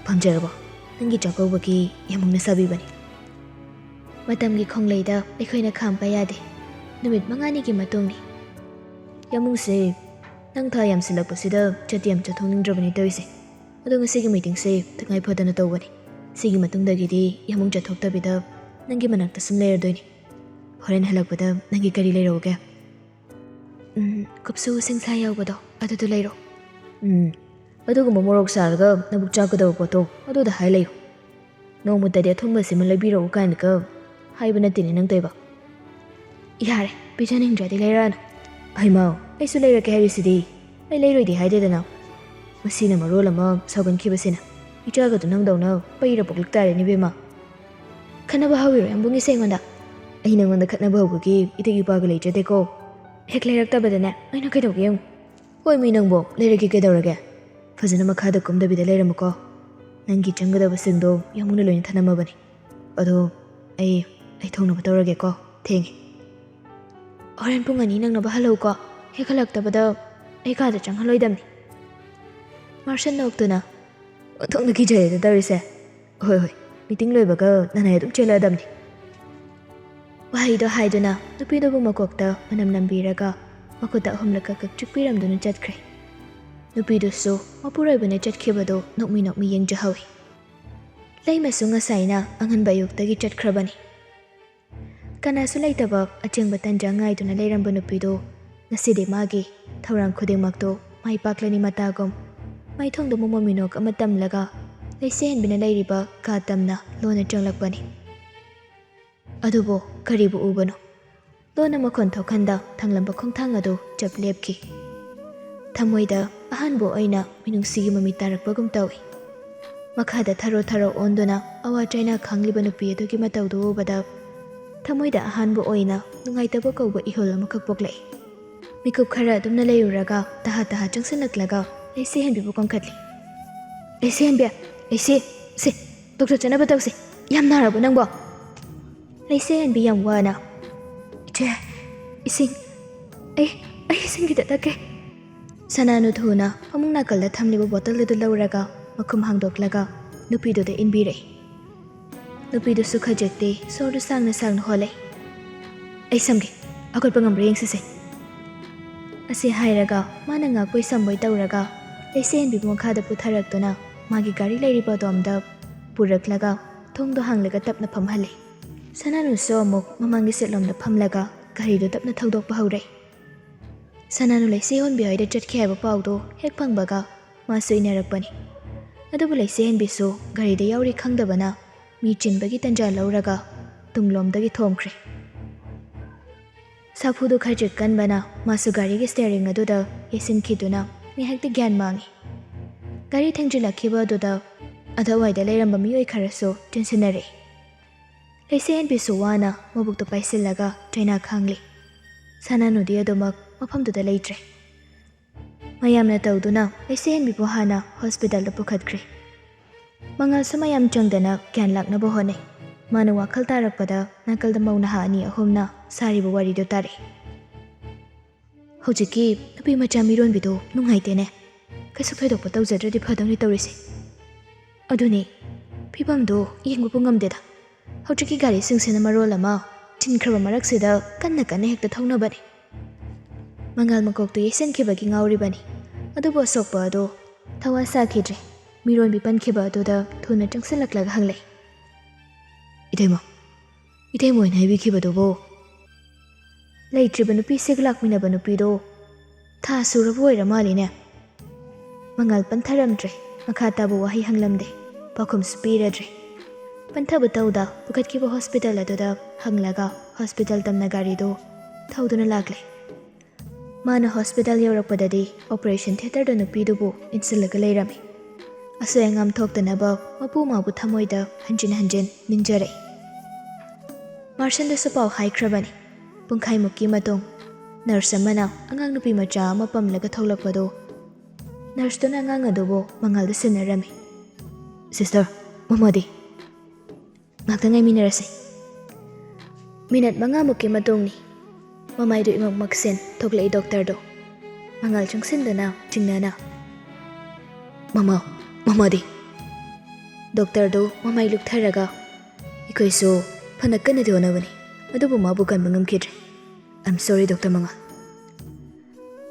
"ꯐꯪꯖꯔꯕꯣ? ꯅꯪꯒꯤ ꯆꯥꯛꯀꯧꯕꯒꯤ ꯌꯥꯃꯨꯡꯅ ꯁꯥꯕꯤꯕꯅꯤ꯫" ꯃꯇꯝꯒꯤ ꯈꯣꯡꯂꯩꯗ ꯑꯩꯈꯣꯏꯅ ꯈꯥꯝꯕ ꯌꯥꯗꯦ꯫ ꯅꯨꯃꯤꯠ ꯃꯉꯥꯅꯤꯒꯤ ꯃꯇꯨꯡꯅꯤ꯫ "ꯌꯥꯃꯨꯡꯁꯦ, ꯅꯪ ꯊꯥ ꯌꯥꯝꯁꯤꯜꯂꯛꯄꯁꯤꯗ ꯆꯠꯇꯤ ꯌꯥꯝ ꯆꯠꯊꯣꯛꯅꯤꯡꯗ꯭ꯔꯕꯅꯤ ꯇꯧꯔꯤꯁꯦ꯫ ꯑꯗꯣ ꯉꯁꯤꯒꯤ ꯃꯤꯇꯤꯡꯁꯦ ꯇꯉꯥꯏ ꯐꯗꯅ ꯇꯧꯕꯅꯤ꯫ ꯁꯤꯒꯤ ꯃꯇꯨꯡꯗꯒꯤꯗꯤ ꯌꯥꯃꯨꯡ ꯆꯠꯊꯣꯛꯇꯕꯤꯗ ꯅꯪꯒꯤ ꯃꯅꯥꯛꯇ ꯁꯨꯝ ꯂꯩꯔꯗꯣꯏꯅꯤ꯫ ꯍꯣꯔꯦꯟ ꯍꯜꯂꯛꯄꯗ ꯅꯪꯒꯤ ꯀꯔꯤ ꯂꯩꯔꯛꯎꯒꯦ?" "ꯎꯝ, ꯀꯨꯞꯁꯨ ꯁꯤꯡꯁꯥ ꯌꯥꯎꯕꯗꯣ, ꯑꯗꯨꯗꯣ ꯂꯩꯔꯣ꯫" "ꯎꯝ, ꯑꯗꯨꯒꯨꯝꯕ ꯃꯣꯔꯣꯛ ꯁꯥꯔꯒ ꯅꯕꯨꯛ ꯆꯥꯛꯀꯗꯕ ꯄꯣꯠꯇꯣ ꯑꯗꯨꯗ ꯍꯥꯏ ꯂꯩꯌꯨ꯫ ꯅꯣꯡꯃꯇꯗꯤ ꯑꯊꯨꯝꯕꯁꯤꯃ ꯂꯩꯕꯤꯔꯛꯎ ꯀꯥꯏꯅꯒ ꯍꯥꯏꯕ ꯅꯠꯇꯦꯅꯦ ꯅꯪ ꯇꯧꯏꯕꯣ꯫" "ꯌꯥꯔꯦ, ꯄꯤꯖꯅꯤꯡꯗ꯭ꯔꯗꯤ ꯂꯩꯔꯛꯑꯅꯨ꯫" "ꯍꯩꯃꯥ, ꯑꯩꯁꯨ ꯂꯩꯔꯛꯀꯦ ꯍꯥꯏꯔꯤꯁꯤꯗꯤ꯫ ꯑꯩ ꯂꯩꯔꯣꯏꯗꯤ ꯍꯥꯏꯗꯦꯗꯅ꯫" ꯃꯁꯤꯅ ꯃꯔꯣꯜ ꯑꯃ ꯁꯥꯎꯒꯟꯈꯤꯕꯁꯤꯅ꯫ "ꯏꯆꯥꯒꯗꯨ ꯅꯪꯗꯧꯅ ꯄꯩꯔ ꯄꯣꯛꯂꯛ ꯇꯥꯔꯦꯅꯦ, ꯏꯕꯦꯝꯃ꯫" "ꯈꯠꯅꯕ ꯍꯧꯔꯤꯔꯣ ꯌꯥꯝꯕꯨꯡꯒꯤꯁꯦ ꯑꯩꯉꯣꯟꯗ?" "ꯑꯩ ꯅꯪꯉꯣꯟꯗ ꯈꯠꯅꯕ ꯍꯧꯕꯒꯤ ꯏꯇꯤꯛ ꯏꯄꯥꯒ ꯂꯩꯖꯗꯦꯀꯣ꯫ ꯍꯦꯛ ꯂꯩꯔꯛꯇꯕꯗꯅꯦ ꯑꯩꯅ ꯀꯩꯗꯧꯒꯦ ꯌꯦꯡꯉꯨ꯫" "ꯍꯣꯏ ꯃꯤ ꯅꯪꯕꯣ, ꯂꯩꯔꯛꯀꯦ ꯀꯩꯗꯧꯔꯒꯦ? ꯐꯖꯅ ꯃꯈꯥꯗ ꯀꯨꯝꯗꯕꯤꯗ ꯂꯩꯔꯝꯃꯨꯀꯣ꯫ ꯅꯪꯒꯤ ꯆꯪꯒꯗꯕꯁꯤꯡꯗꯣ ꯌꯥꯝꯕꯨꯡꯅ ꯂꯣꯏꯅ ꯊꯅꯝꯃꯕꯅꯤ꯫ ꯑꯗꯣ ꯑꯩ, ꯑꯩ ꯊꯣꯡꯅꯕ ꯇꯧꯔꯒꯦꯀꯣ, ꯊꯦꯡꯉꯦ꯫" "ꯍꯣꯔꯦꯟ ꯄꯨꯡ ꯑꯅꯤ ꯅꯪꯅꯕ ꯍꯜꯂꯛꯎꯀꯣ꯫ ꯍꯦꯛ ꯍꯜꯂꯛꯇꯕꯗ ꯑꯩ ꯀꯥꯗ ꯆꯪꯍꯜꯂꯣꯏꯗꯕꯅꯤ꯫" ꯃꯥꯔꯁꯟ ꯅꯣꯛꯇꯨꯅ, ꯑꯣꯟꯊꯣꯛꯅ ꯀꯤꯖꯔꯦꯗ ꯇꯧꯔꯤꯁꯦ꯫ ꯍꯣꯏ ꯍꯣꯏ, ꯃꯤꯇꯤꯡ ꯂꯣꯏꯕꯒ ꯅꯅꯥꯏ ꯑꯗꯨꯝ ꯆꯦꯜꯂꯛꯑꯗꯕꯅꯤ꯫ ꯋꯥꯍꯩꯗꯣ ꯍꯥꯏꯗꯨꯅ ꯅꯨꯄꯤꯗꯨꯕꯨ ꯃꯀꯣꯛꯇ ꯃꯅꯝ ꯅꯝꯕꯤꯔꯒ ꯃꯈꯨꯠꯇ ꯑꯍꯨꯝꯂꯛ ꯀꯛ ꯀꯛ ꯆꯤꯛꯄꯤꯔꯝꯗꯨꯅ ꯆꯠꯈ꯭ꯔꯦ꯫ ꯅꯨꯄꯤꯗꯨꯁꯨ ꯃꯄꯨꯔꯣꯏꯕꯅ ꯆꯠꯈꯤꯕꯗꯨ ꯅꯣꯛꯃꯤ ꯅꯣꯛꯃꯤ ꯌꯦꯡꯖꯍꯧꯏ꯫ ꯂꯩꯃꯁꯨ ꯉꯁꯥꯏꯅ ꯑꯉꯟꯕ ꯑꯌꯨꯛꯇꯒꯤ ꯆꯠꯈ꯭ꯔꯕꯅꯤ꯫ ꯀꯅꯥꯁꯨ ꯂꯩꯇꯕ ꯑꯆꯤꯡꯕ ꯇꯟꯖꯥ ꯉꯥꯏꯗꯨꯅ ꯂꯩꯔꯝꯕ ꯅꯨꯄꯤꯗꯨ ꯉꯁꯤꯗꯤ ꯃꯥꯒꯤ ꯊꯧꯔꯥꯡ ꯈꯨꯗꯤꯡꯃꯛꯇꯨ ꯃꯥꯏ ꯄꯥꯛꯂꯅꯤ ꯃꯇꯥꯒꯨꯝ ꯃꯥꯏꯊꯣꯡꯗ ꯃꯣꯃꯣꯟ ꯃꯤꯅꯣꯛ ꯑꯃ ꯇꯝꯂꯒ ꯂꯩꯁꯦꯍꯟꯕꯤꯅ ꯂꯩꯔꯤꯕ ꯀꯥ ꯇꯝꯅ ꯂꯣꯟꯅ ꯆꯪꯂꯛꯄꯅꯤ꯫ ꯑꯗꯨꯕꯨ ꯀꯔꯤꯕꯨ ꯎꯕꯅꯣ? ꯂꯣꯟꯅ ꯃꯈꯣꯟ ꯊꯣꯛꯍꯟꯗ ꯊꯥꯡꯂꯝꯕ ꯈꯣꯡꯊꯥꯡ ꯑꯗꯨ ꯆꯞ ꯂꯦꯞꯈꯤ꯫ ꯊꯃꯣꯏꯗ ꯑꯍꯥꯟꯕ ꯑꯣꯏꯅ ꯃꯤꯅꯨꯡꯁꯤꯒꯤ ꯃꯃꯤ ꯇꯥꯔꯛꯄꯒꯨꯝ ꯇꯧꯏ꯫ ꯃꯈꯥꯗ ꯊꯔꯣ ꯊꯔꯣ ꯑꯣꯟꯗꯨꯅ ꯑꯋꯥ ꯆꯩꯅꯥ ꯈꯥꯡꯂꯤꯕ ꯅꯨꯄꯤ ꯑꯗꯨꯒꯤ ꯃꯇꯧꯗꯨ ꯎꯕꯗ ꯊꯃꯣꯏꯗ ꯑꯍꯥꯟꯕ ꯑꯣꯏꯅ ꯅꯨꯡꯉꯥꯏꯇꯕ ꯀꯧꯕ ꯏꯍꯨꯜ ꯑꯃꯈꯛ ꯄꯣꯛꯂꯛꯏ꯫ ꯃꯤꯀꯨꯞ ꯈꯔ ꯑꯗꯨꯝꯅ ꯂꯩꯔꯨꯔꯒ ꯇꯍꯥ ꯇꯍꯥ ꯆꯪꯁꯤꯜꯂꯛꯂꯒ ꯂꯩꯁꯦꯍꯟꯕꯤꯕꯨ ꯀꯟꯈꯠꯂꯤ꯫ "ꯂꯩꯁꯦꯍꯟꯕꯤ, ꯂꯩꯁꯦ, ꯁꯦ, ꯗꯣꯛꯇꯔ ꯆꯠꯅꯕ ꯇꯧꯁꯦ꯫ ꯌꯥꯝ ꯅꯥꯔꯕꯣ ꯅꯪꯕꯣ?" ꯂꯩꯁꯦꯍꯟꯕꯤ ꯌꯥꯝ ꯋꯥꯅ, "ꯏꯆꯦ, ꯏꯁꯤꯡ, ꯑꯩ, ꯑꯩ ꯏꯁꯤꯡ ꯈꯤꯇ ꯊꯛꯀꯦ꯫" ꯁꯅꯥꯅꯨ ꯊꯨꯅ ꯐꯃꯨꯡ ꯅꯥꯀꯜꯗ ꯊꯝꯂꯤꯕ ꯕꯣꯇꯜ ꯑꯗꯨ ꯂꯧꯔꯒ ꯃꯈꯨꯝ ꯍꯥꯡꯗꯣꯛꯂꯒ ꯅꯨꯄꯤꯗꯨꯗ ꯏꯟꯕꯤꯔꯛꯏ꯫ ꯅꯨꯄꯤꯗꯨꯁꯨ ꯈꯖꯤꯛꯇꯤ ꯁꯣꯔꯗꯨ ꯁꯥꯡꯅ ꯁꯥꯡꯅ ꯍꯣꯜꯂꯦ꯫ "ꯑꯩ ꯁꯝꯒꯦ, ꯍꯧꯒꯠꯄ ꯉꯝꯕ꯭ꯔꯥ ꯌꯦꯡꯁꯤꯁꯦ꯫" ꯑꯁꯤ ꯍꯥꯏꯔꯒ ꯃꯥꯅ ꯉꯥꯛꯄꯣꯏ ꯁꯝꯕꯣꯏ ꯇꯧꯔꯒ ꯂꯩꯁꯦꯍꯟꯕꯤꯕꯨ ꯃꯈꯥꯗ ꯄꯨꯊꯔꯛꯇꯨꯅ ꯃꯥꯒꯤ ꯒꯥꯔꯤ ꯂꯩꯔꯤꯕ ꯑꯗꯣꯝꯗ ꯄꯨꯔꯛꯂꯒ ꯊꯣꯡꯗꯣ ꯍꯥꯡꯂꯒ ꯇꯞꯅ ꯐꯝꯍꯜꯂꯦ꯫ ꯁꯅꯥꯅꯨꯁꯨ ꯑꯃꯨꯛ ꯃꯃꯥꯡꯒꯤ ꯁꯤꯠꯂꯣꯝꯗ ꯐꯝꯂꯒ ꯒꯥꯔꯤꯗꯨ ꯇꯞꯅ ꯊꯧꯗꯣꯛꯄ ꯍꯧꯔꯦ꯫ ꯁꯅꯥꯅꯨ ꯂꯩꯁꯦꯍꯟꯕꯤ ꯍꯣꯏꯗ ꯆꯠꯈꯤ ꯍꯥꯏꯕ ꯄꯥꯎꯗꯨ ꯍꯦꯛ ꯐꯪꯕꯒ ꯃꯥꯁꯨ ꯏꯟꯅꯔꯛꯄꯅꯤ꯫ ꯑꯗꯨꯕꯨ ꯂꯩꯁꯦꯍꯟꯕꯤꯁꯨ ꯒꯥꯔꯤꯗ ꯌꯥꯎꯔꯤ ꯈꯪꯗꯕꯅ ꯃꯤ ꯆꯤꯟꯕꯒꯤ ꯇꯟꯖꯥ ꯂꯧꯔꯒ ꯇꯨꯡꯂꯣꯝꯗꯒꯤ ꯊꯣꯝꯈ꯭ꯔꯦ꯫ ꯁꯥꯐꯨꯗꯨ ꯈꯔ ꯆꯤꯛꯀꯟꯕꯅ ꯃꯥꯁꯨ ꯒꯥꯔꯤꯒꯤ ꯁ꯭ꯇꯤꯌꯔꯤꯡ ꯑꯗꯨꯗ ꯌꯩꯁꯤꯟꯈꯤꯗꯨꯅ ꯉꯥꯏꯍꯥꯛꯇꯤ ꯒ꯭ꯌꯥꯟ ꯃꯥꯡꯉꯤ꯫ ꯒꯥꯔꯤ ꯊꯦꯡꯖꯤꯜꯂꯛꯈꯤꯕ ꯑꯗꯨꯗ ꯑꯗꯨꯋꯥꯏꯗ ꯂꯩꯔꯝꯕ ꯃꯤꯑꯣꯏ ꯈꯔꯁꯨ ꯆꯦꯟꯁꯤꯟꯅꯔꯛꯏ꯫ ꯂꯩꯁꯦꯍꯟꯕꯤꯁꯨ ꯋꯥꯅ ꯃꯕꯨꯛꯇꯨ ꯄꯥꯏꯁꯤꯜꯂꯒ ꯆꯩꯅꯥ ꯈꯥꯡꯂꯤ꯫ ꯁꯅꯥꯅꯨꯗꯤ ꯑꯗꯨꯃꯛ ꯃꯐꯝꯗꯨꯗ ꯂꯩꯇ꯭ꯔꯦ꯫ ꯃꯌꯥꯝꯅ ꯇꯧꯗꯨꯅ ꯂꯩꯁꯦꯍꯟꯕꯤꯕꯨ ꯍꯥꯟꯅ ꯍꯣꯁꯄꯤꯇꯥꯜꯗ ꯄꯨꯈꯠꯈ꯭ꯔꯦ꯫ ꯃꯉꯥꯜꯁꯨ ꯃꯌꯥꯝ ꯆꯪꯗꯅ ꯒ꯭ꯌꯥꯟ ꯂꯥꯛꯅꯕ ꯍꯣꯠꯅꯩ꯫ ꯃꯥꯅ ꯋꯥꯈꯜ ꯇꯥꯔꯛꯄꯗ ꯅꯥꯀꯜꯗ ꯃꯧ ꯅꯍꯥ ꯑꯅꯤ ꯑꯍꯨꯝꯅ ꯁꯥꯔꯤꯕ ꯋꯥꯔꯤꯗꯨ ꯇꯥꯔꯛꯏ꯫ "ꯍꯧꯖꯤꯛꯀꯤ ꯅꯨꯄꯤ ꯃꯆꯥ ꯃꯤꯔꯣꯟꯕꯤꯗꯨ ꯅꯨꯡꯉꯥꯏꯇꯦꯅꯦ꯫ ꯀꯩꯁꯨ ꯊꯣꯏꯗꯣꯛꯄ ꯇꯧꯖꯗ꯭ꯔꯗꯤ ꯐꯗꯧꯅꯤ ꯇꯧꯔꯤꯁꯦ꯫" ꯑꯗꯨꯅꯤ, ꯐꯤꯕꯝꯗꯨ ꯌꯦꯡꯕꯕꯨ ꯉꯝꯗꯦꯗ꯫ ꯍꯧꯖꯤꯛꯀꯤ ꯒꯥꯔꯤꯁꯤꯡꯁꯤꯅ ꯃꯔꯣꯜ ꯑꯃ ꯆꯤꯟꯈ꯭ꯔꯕ ꯃꯔꯛꯁꯤꯗ ꯀꯟꯅ ꯀꯟꯅ ꯍꯦꯛꯇ ꯊꯧꯅꯕꯅꯤ꯫ ꯃꯉꯥꯜ ꯃꯀꯣꯛꯇꯨ ꯌꯩꯁꯤꯟꯈꯤꯕꯒꯤ ꯉꯥꯎꯔꯤꯕꯅꯤ꯫ ꯑꯗꯨꯕꯨ ꯑꯁꯣꯛꯄ ꯑꯗꯨ ꯊꯋꯥ ꯁꯥꯈꯤꯗ꯭ꯔꯦ꯫ ꯃꯤꯔꯣꯟꯕꯤ ꯄꯟꯈꯤꯕ ꯑꯗꯨꯗ ꯊꯨꯅ ꯆꯪꯁꯤꯜꯂꯛꯂꯒ ꯍꯪꯂꯛꯏ, "ꯏꯇꯩꯃ, ꯏꯇꯩꯃ ꯍꯣꯏꯅ ꯍꯥꯏꯕꯤꯈꯤꯕꯗꯨꯕꯨ?" ꯂꯩꯇ꯭ꯔꯤꯕ ꯅꯨꯄꯤꯁꯤꯒ ꯂꯥꯛꯃꯤꯟꯅꯕ ꯅꯨꯄꯤꯗꯣ ꯊꯥ ꯁꯨꯔꯕ ꯑꯣꯏꯔ ꯃꯥꯜꯂꯤꯅꯦ꯫ ꯃꯉꯥꯜ ꯄꯟꯊꯔꯝꯗ꯭ꯔꯦ, ꯃꯈꯥ ꯇꯥꯕ ꯋꯥꯍꯩ ꯍꯪꯂꯝꯗꯦ, ꯄꯥꯎꯈꯨꯝꯁꯨ ꯄꯤꯔꯗ꯭ꯔꯦ꯫ ꯄꯟꯊꯕ ꯇꯧꯗ ꯄꯨꯈꯠꯈꯤꯕ ꯍꯣꯁꯄꯤꯇꯥꯜ ꯑꯗꯨꯗ ꯍꯪꯂꯒ ꯍꯣꯁꯄꯤꯇꯥꯜ ꯇꯝꯅ ꯒꯥꯔꯤꯗꯨ ꯊꯧꯗꯨꯅ ꯂꯥꯛꯂꯦ꯫ ꯃꯥꯅ ꯍꯣꯁꯄꯤꯇꯥꯜ ꯌꯧꯔꯛꯄꯗꯗꯤ ꯑꯣꯄꯔꯦꯁꯟ ꯊꯤꯌꯦꯇꯔꯗ ꯅꯨꯄꯤꯗꯨꯕꯨ ꯏꯟꯁꯤꯜꯂꯒ ꯂꯩꯔꯝꯃꯤ꯫ ꯑꯁꯣꯏ ꯑꯉꯥꯝ ꯊꯣꯛꯇꯅꯕ ꯃꯄꯨ ꯃꯥꯕꯨ ꯊꯃꯣꯏꯗ ꯍꯟꯖꯤꯟ ꯍꯟꯖꯤꯟ ꯅꯤꯡꯖꯔꯛꯏ꯫ ꯃꯥꯔꯁꯟꯗꯁꯨ ꯄꯥꯎ ꯍꯥꯏꯈ꯭ꯔꯕꯅꯤ꯫ ꯄꯨꯡꯈꯥꯏꯃꯨꯛꯀꯤ ꯃꯇꯨꯡ ꯅꯔꯁ ꯑꯃꯅ ꯑꯉꯥꯡ ꯅꯨꯄꯤ ꯃꯆꯥ ꯑꯃ ꯄꯝꯂꯒ ꯊꯣꯛꯂꯛꯄꯗꯨ ꯅꯔꯁꯇꯨꯅ ꯑꯉꯥꯡ ꯑꯗꯨꯕꯨ ꯃꯉꯥꯜꯗ ꯁꯤꯟꯅꯔꯝꯃꯤ꯫ "ꯁꯤꯁꯇꯔ, ꯃꯃꯥꯗꯤ?" "ꯉꯥꯛꯇ ꯉꯥꯏꯃꯤꯟꯅꯔꯁꯤ꯫" ꯃꯤꯅꯠ ꯃꯉꯥꯃꯨꯛꯀꯤ ꯃꯇꯨꯡꯅꯤ꯫ ꯃꯃꯥꯏꯗꯨ ꯏꯃꯛ ꯃꯛꯁꯤꯟ ꯊꯣꯛꯂꯛꯏ ꯗꯣꯛꯇꯔꯗꯨ꯫ ꯃꯉꯥꯜ ꯆꯪꯁꯤꯟꯗꯨꯅ ꯆꯤꯡꯅꯅ, "ꯃꯃꯥ, ꯃꯃꯥꯗꯤ?" ꯗꯣꯛꯇꯔꯗꯨ ꯃꯃꯥꯏ ꯂꯨꯛꯊꯔꯒ, "ꯑꯩꯈꯣꯏꯁꯨ ꯐꯅ ꯀꯟꯅꯗꯤ ꯍꯣꯠꯅꯕꯅꯤ, ꯑꯗꯨꯕꯨ ꯃꯥꯕꯨ ꯀꯟꯕ ꯉꯝꯈꯤꯗ꯭ꯔꯦ꯫ I am sorry, ꯗꯣꯛꯇꯔ ꯃꯉꯥꯜ꯫"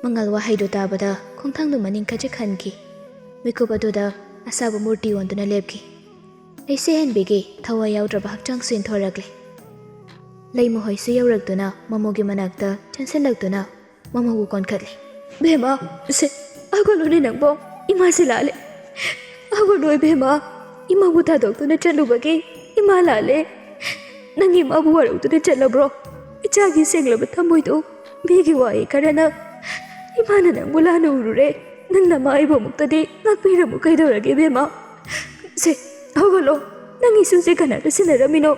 ꯃꯉꯥꯜ ꯋꯥꯍꯩꯗꯨ ꯇꯥꯕꯗ ꯈꯣꯡꯊꯥꯡꯗꯨ ꯃꯅꯤꯡ ꯈꯖꯤꯛ ꯍꯟꯈꯤ꯫ ꯃꯤꯀꯨꯞ ꯑꯗꯨꯗ ꯑꯁꯥꯕ ꯃꯨꯔꯇꯤ ꯑꯣꯟꯗꯨꯅ ꯂꯦꯞꯈꯤ꯫ ꯂꯩꯁꯦ ꯍꯦꯟꯕꯤꯒꯤ ꯊꯋꯥꯏ ꯌꯥꯎꯗ꯭ꯔꯕ ꯍꯛꯆꯥꯡꯁꯨ ꯏꯟꯊꯣꯔꯛꯂꯦ꯫ ꯂꯩꯃꯍꯣꯏꯁꯨ ꯌꯧꯔꯛꯇꯨꯅ ꯃꯃꯣꯒꯤ ꯃꯅꯥꯛꯇ ꯆꯦꯟꯁꯤꯜꯂꯛꯇꯨꯅ ꯃꯃꯧꯕꯨ ꯀꯣꯟꯈꯠꯂꯤ꯫ "ꯕꯦꯝꯃ, ꯁꯦ, ꯍꯧꯒꯠꯂꯨꯅꯦ ꯅꯪꯕꯣ, ꯏꯃꯥꯁꯦ ꯂꯥꯜꯂꯦ꯫ ꯍꯧꯒꯠꯂꯣ ꯏꯕꯦꯝꯃ, ꯏꯃꯥꯕꯨ ꯊꯥꯗꯣꯛꯇꯨꯅ ꯆꯠꯂꯨꯕꯒꯤ ꯏꯃꯥ ꯂꯥꯜꯂꯦ꯫ ꯅꯪ ꯏꯃꯥꯕꯨ ꯋꯥꯔꯧꯗꯨꯅ ꯆꯠꯂꯕ꯭ꯔꯣ? ꯏꯆꯥꯒꯤ ꯁꯦꯡꯂꯕ ꯊꯃꯣꯏꯗꯣ ꯃꯤꯒꯤ ꯋꯥꯍꯩ ꯈꯔꯅ ꯏꯃꯥꯅ ꯅꯪꯕꯨ ꯂꯥꯟꯅ ꯎꯔꯨꯔꯦ꯫ ꯅꯪ ꯅꯃꯥ ꯑꯩꯕꯨ ꯑꯃꯨꯛꯇꯗꯤ ꯉꯥꯛꯄꯤꯔꯝꯃꯨ ꯀꯩꯗꯧꯔꯒꯦ ꯏꯕꯦꯝꯃ? ꯁꯦ, ꯍꯧꯒꯠꯂꯣ꯫ ꯅꯪ ꯏꯁꯨꯁꯦ ꯀꯅꯥꯗ ꯁꯤꯟꯅꯔꯝꯃꯤꯅꯣ?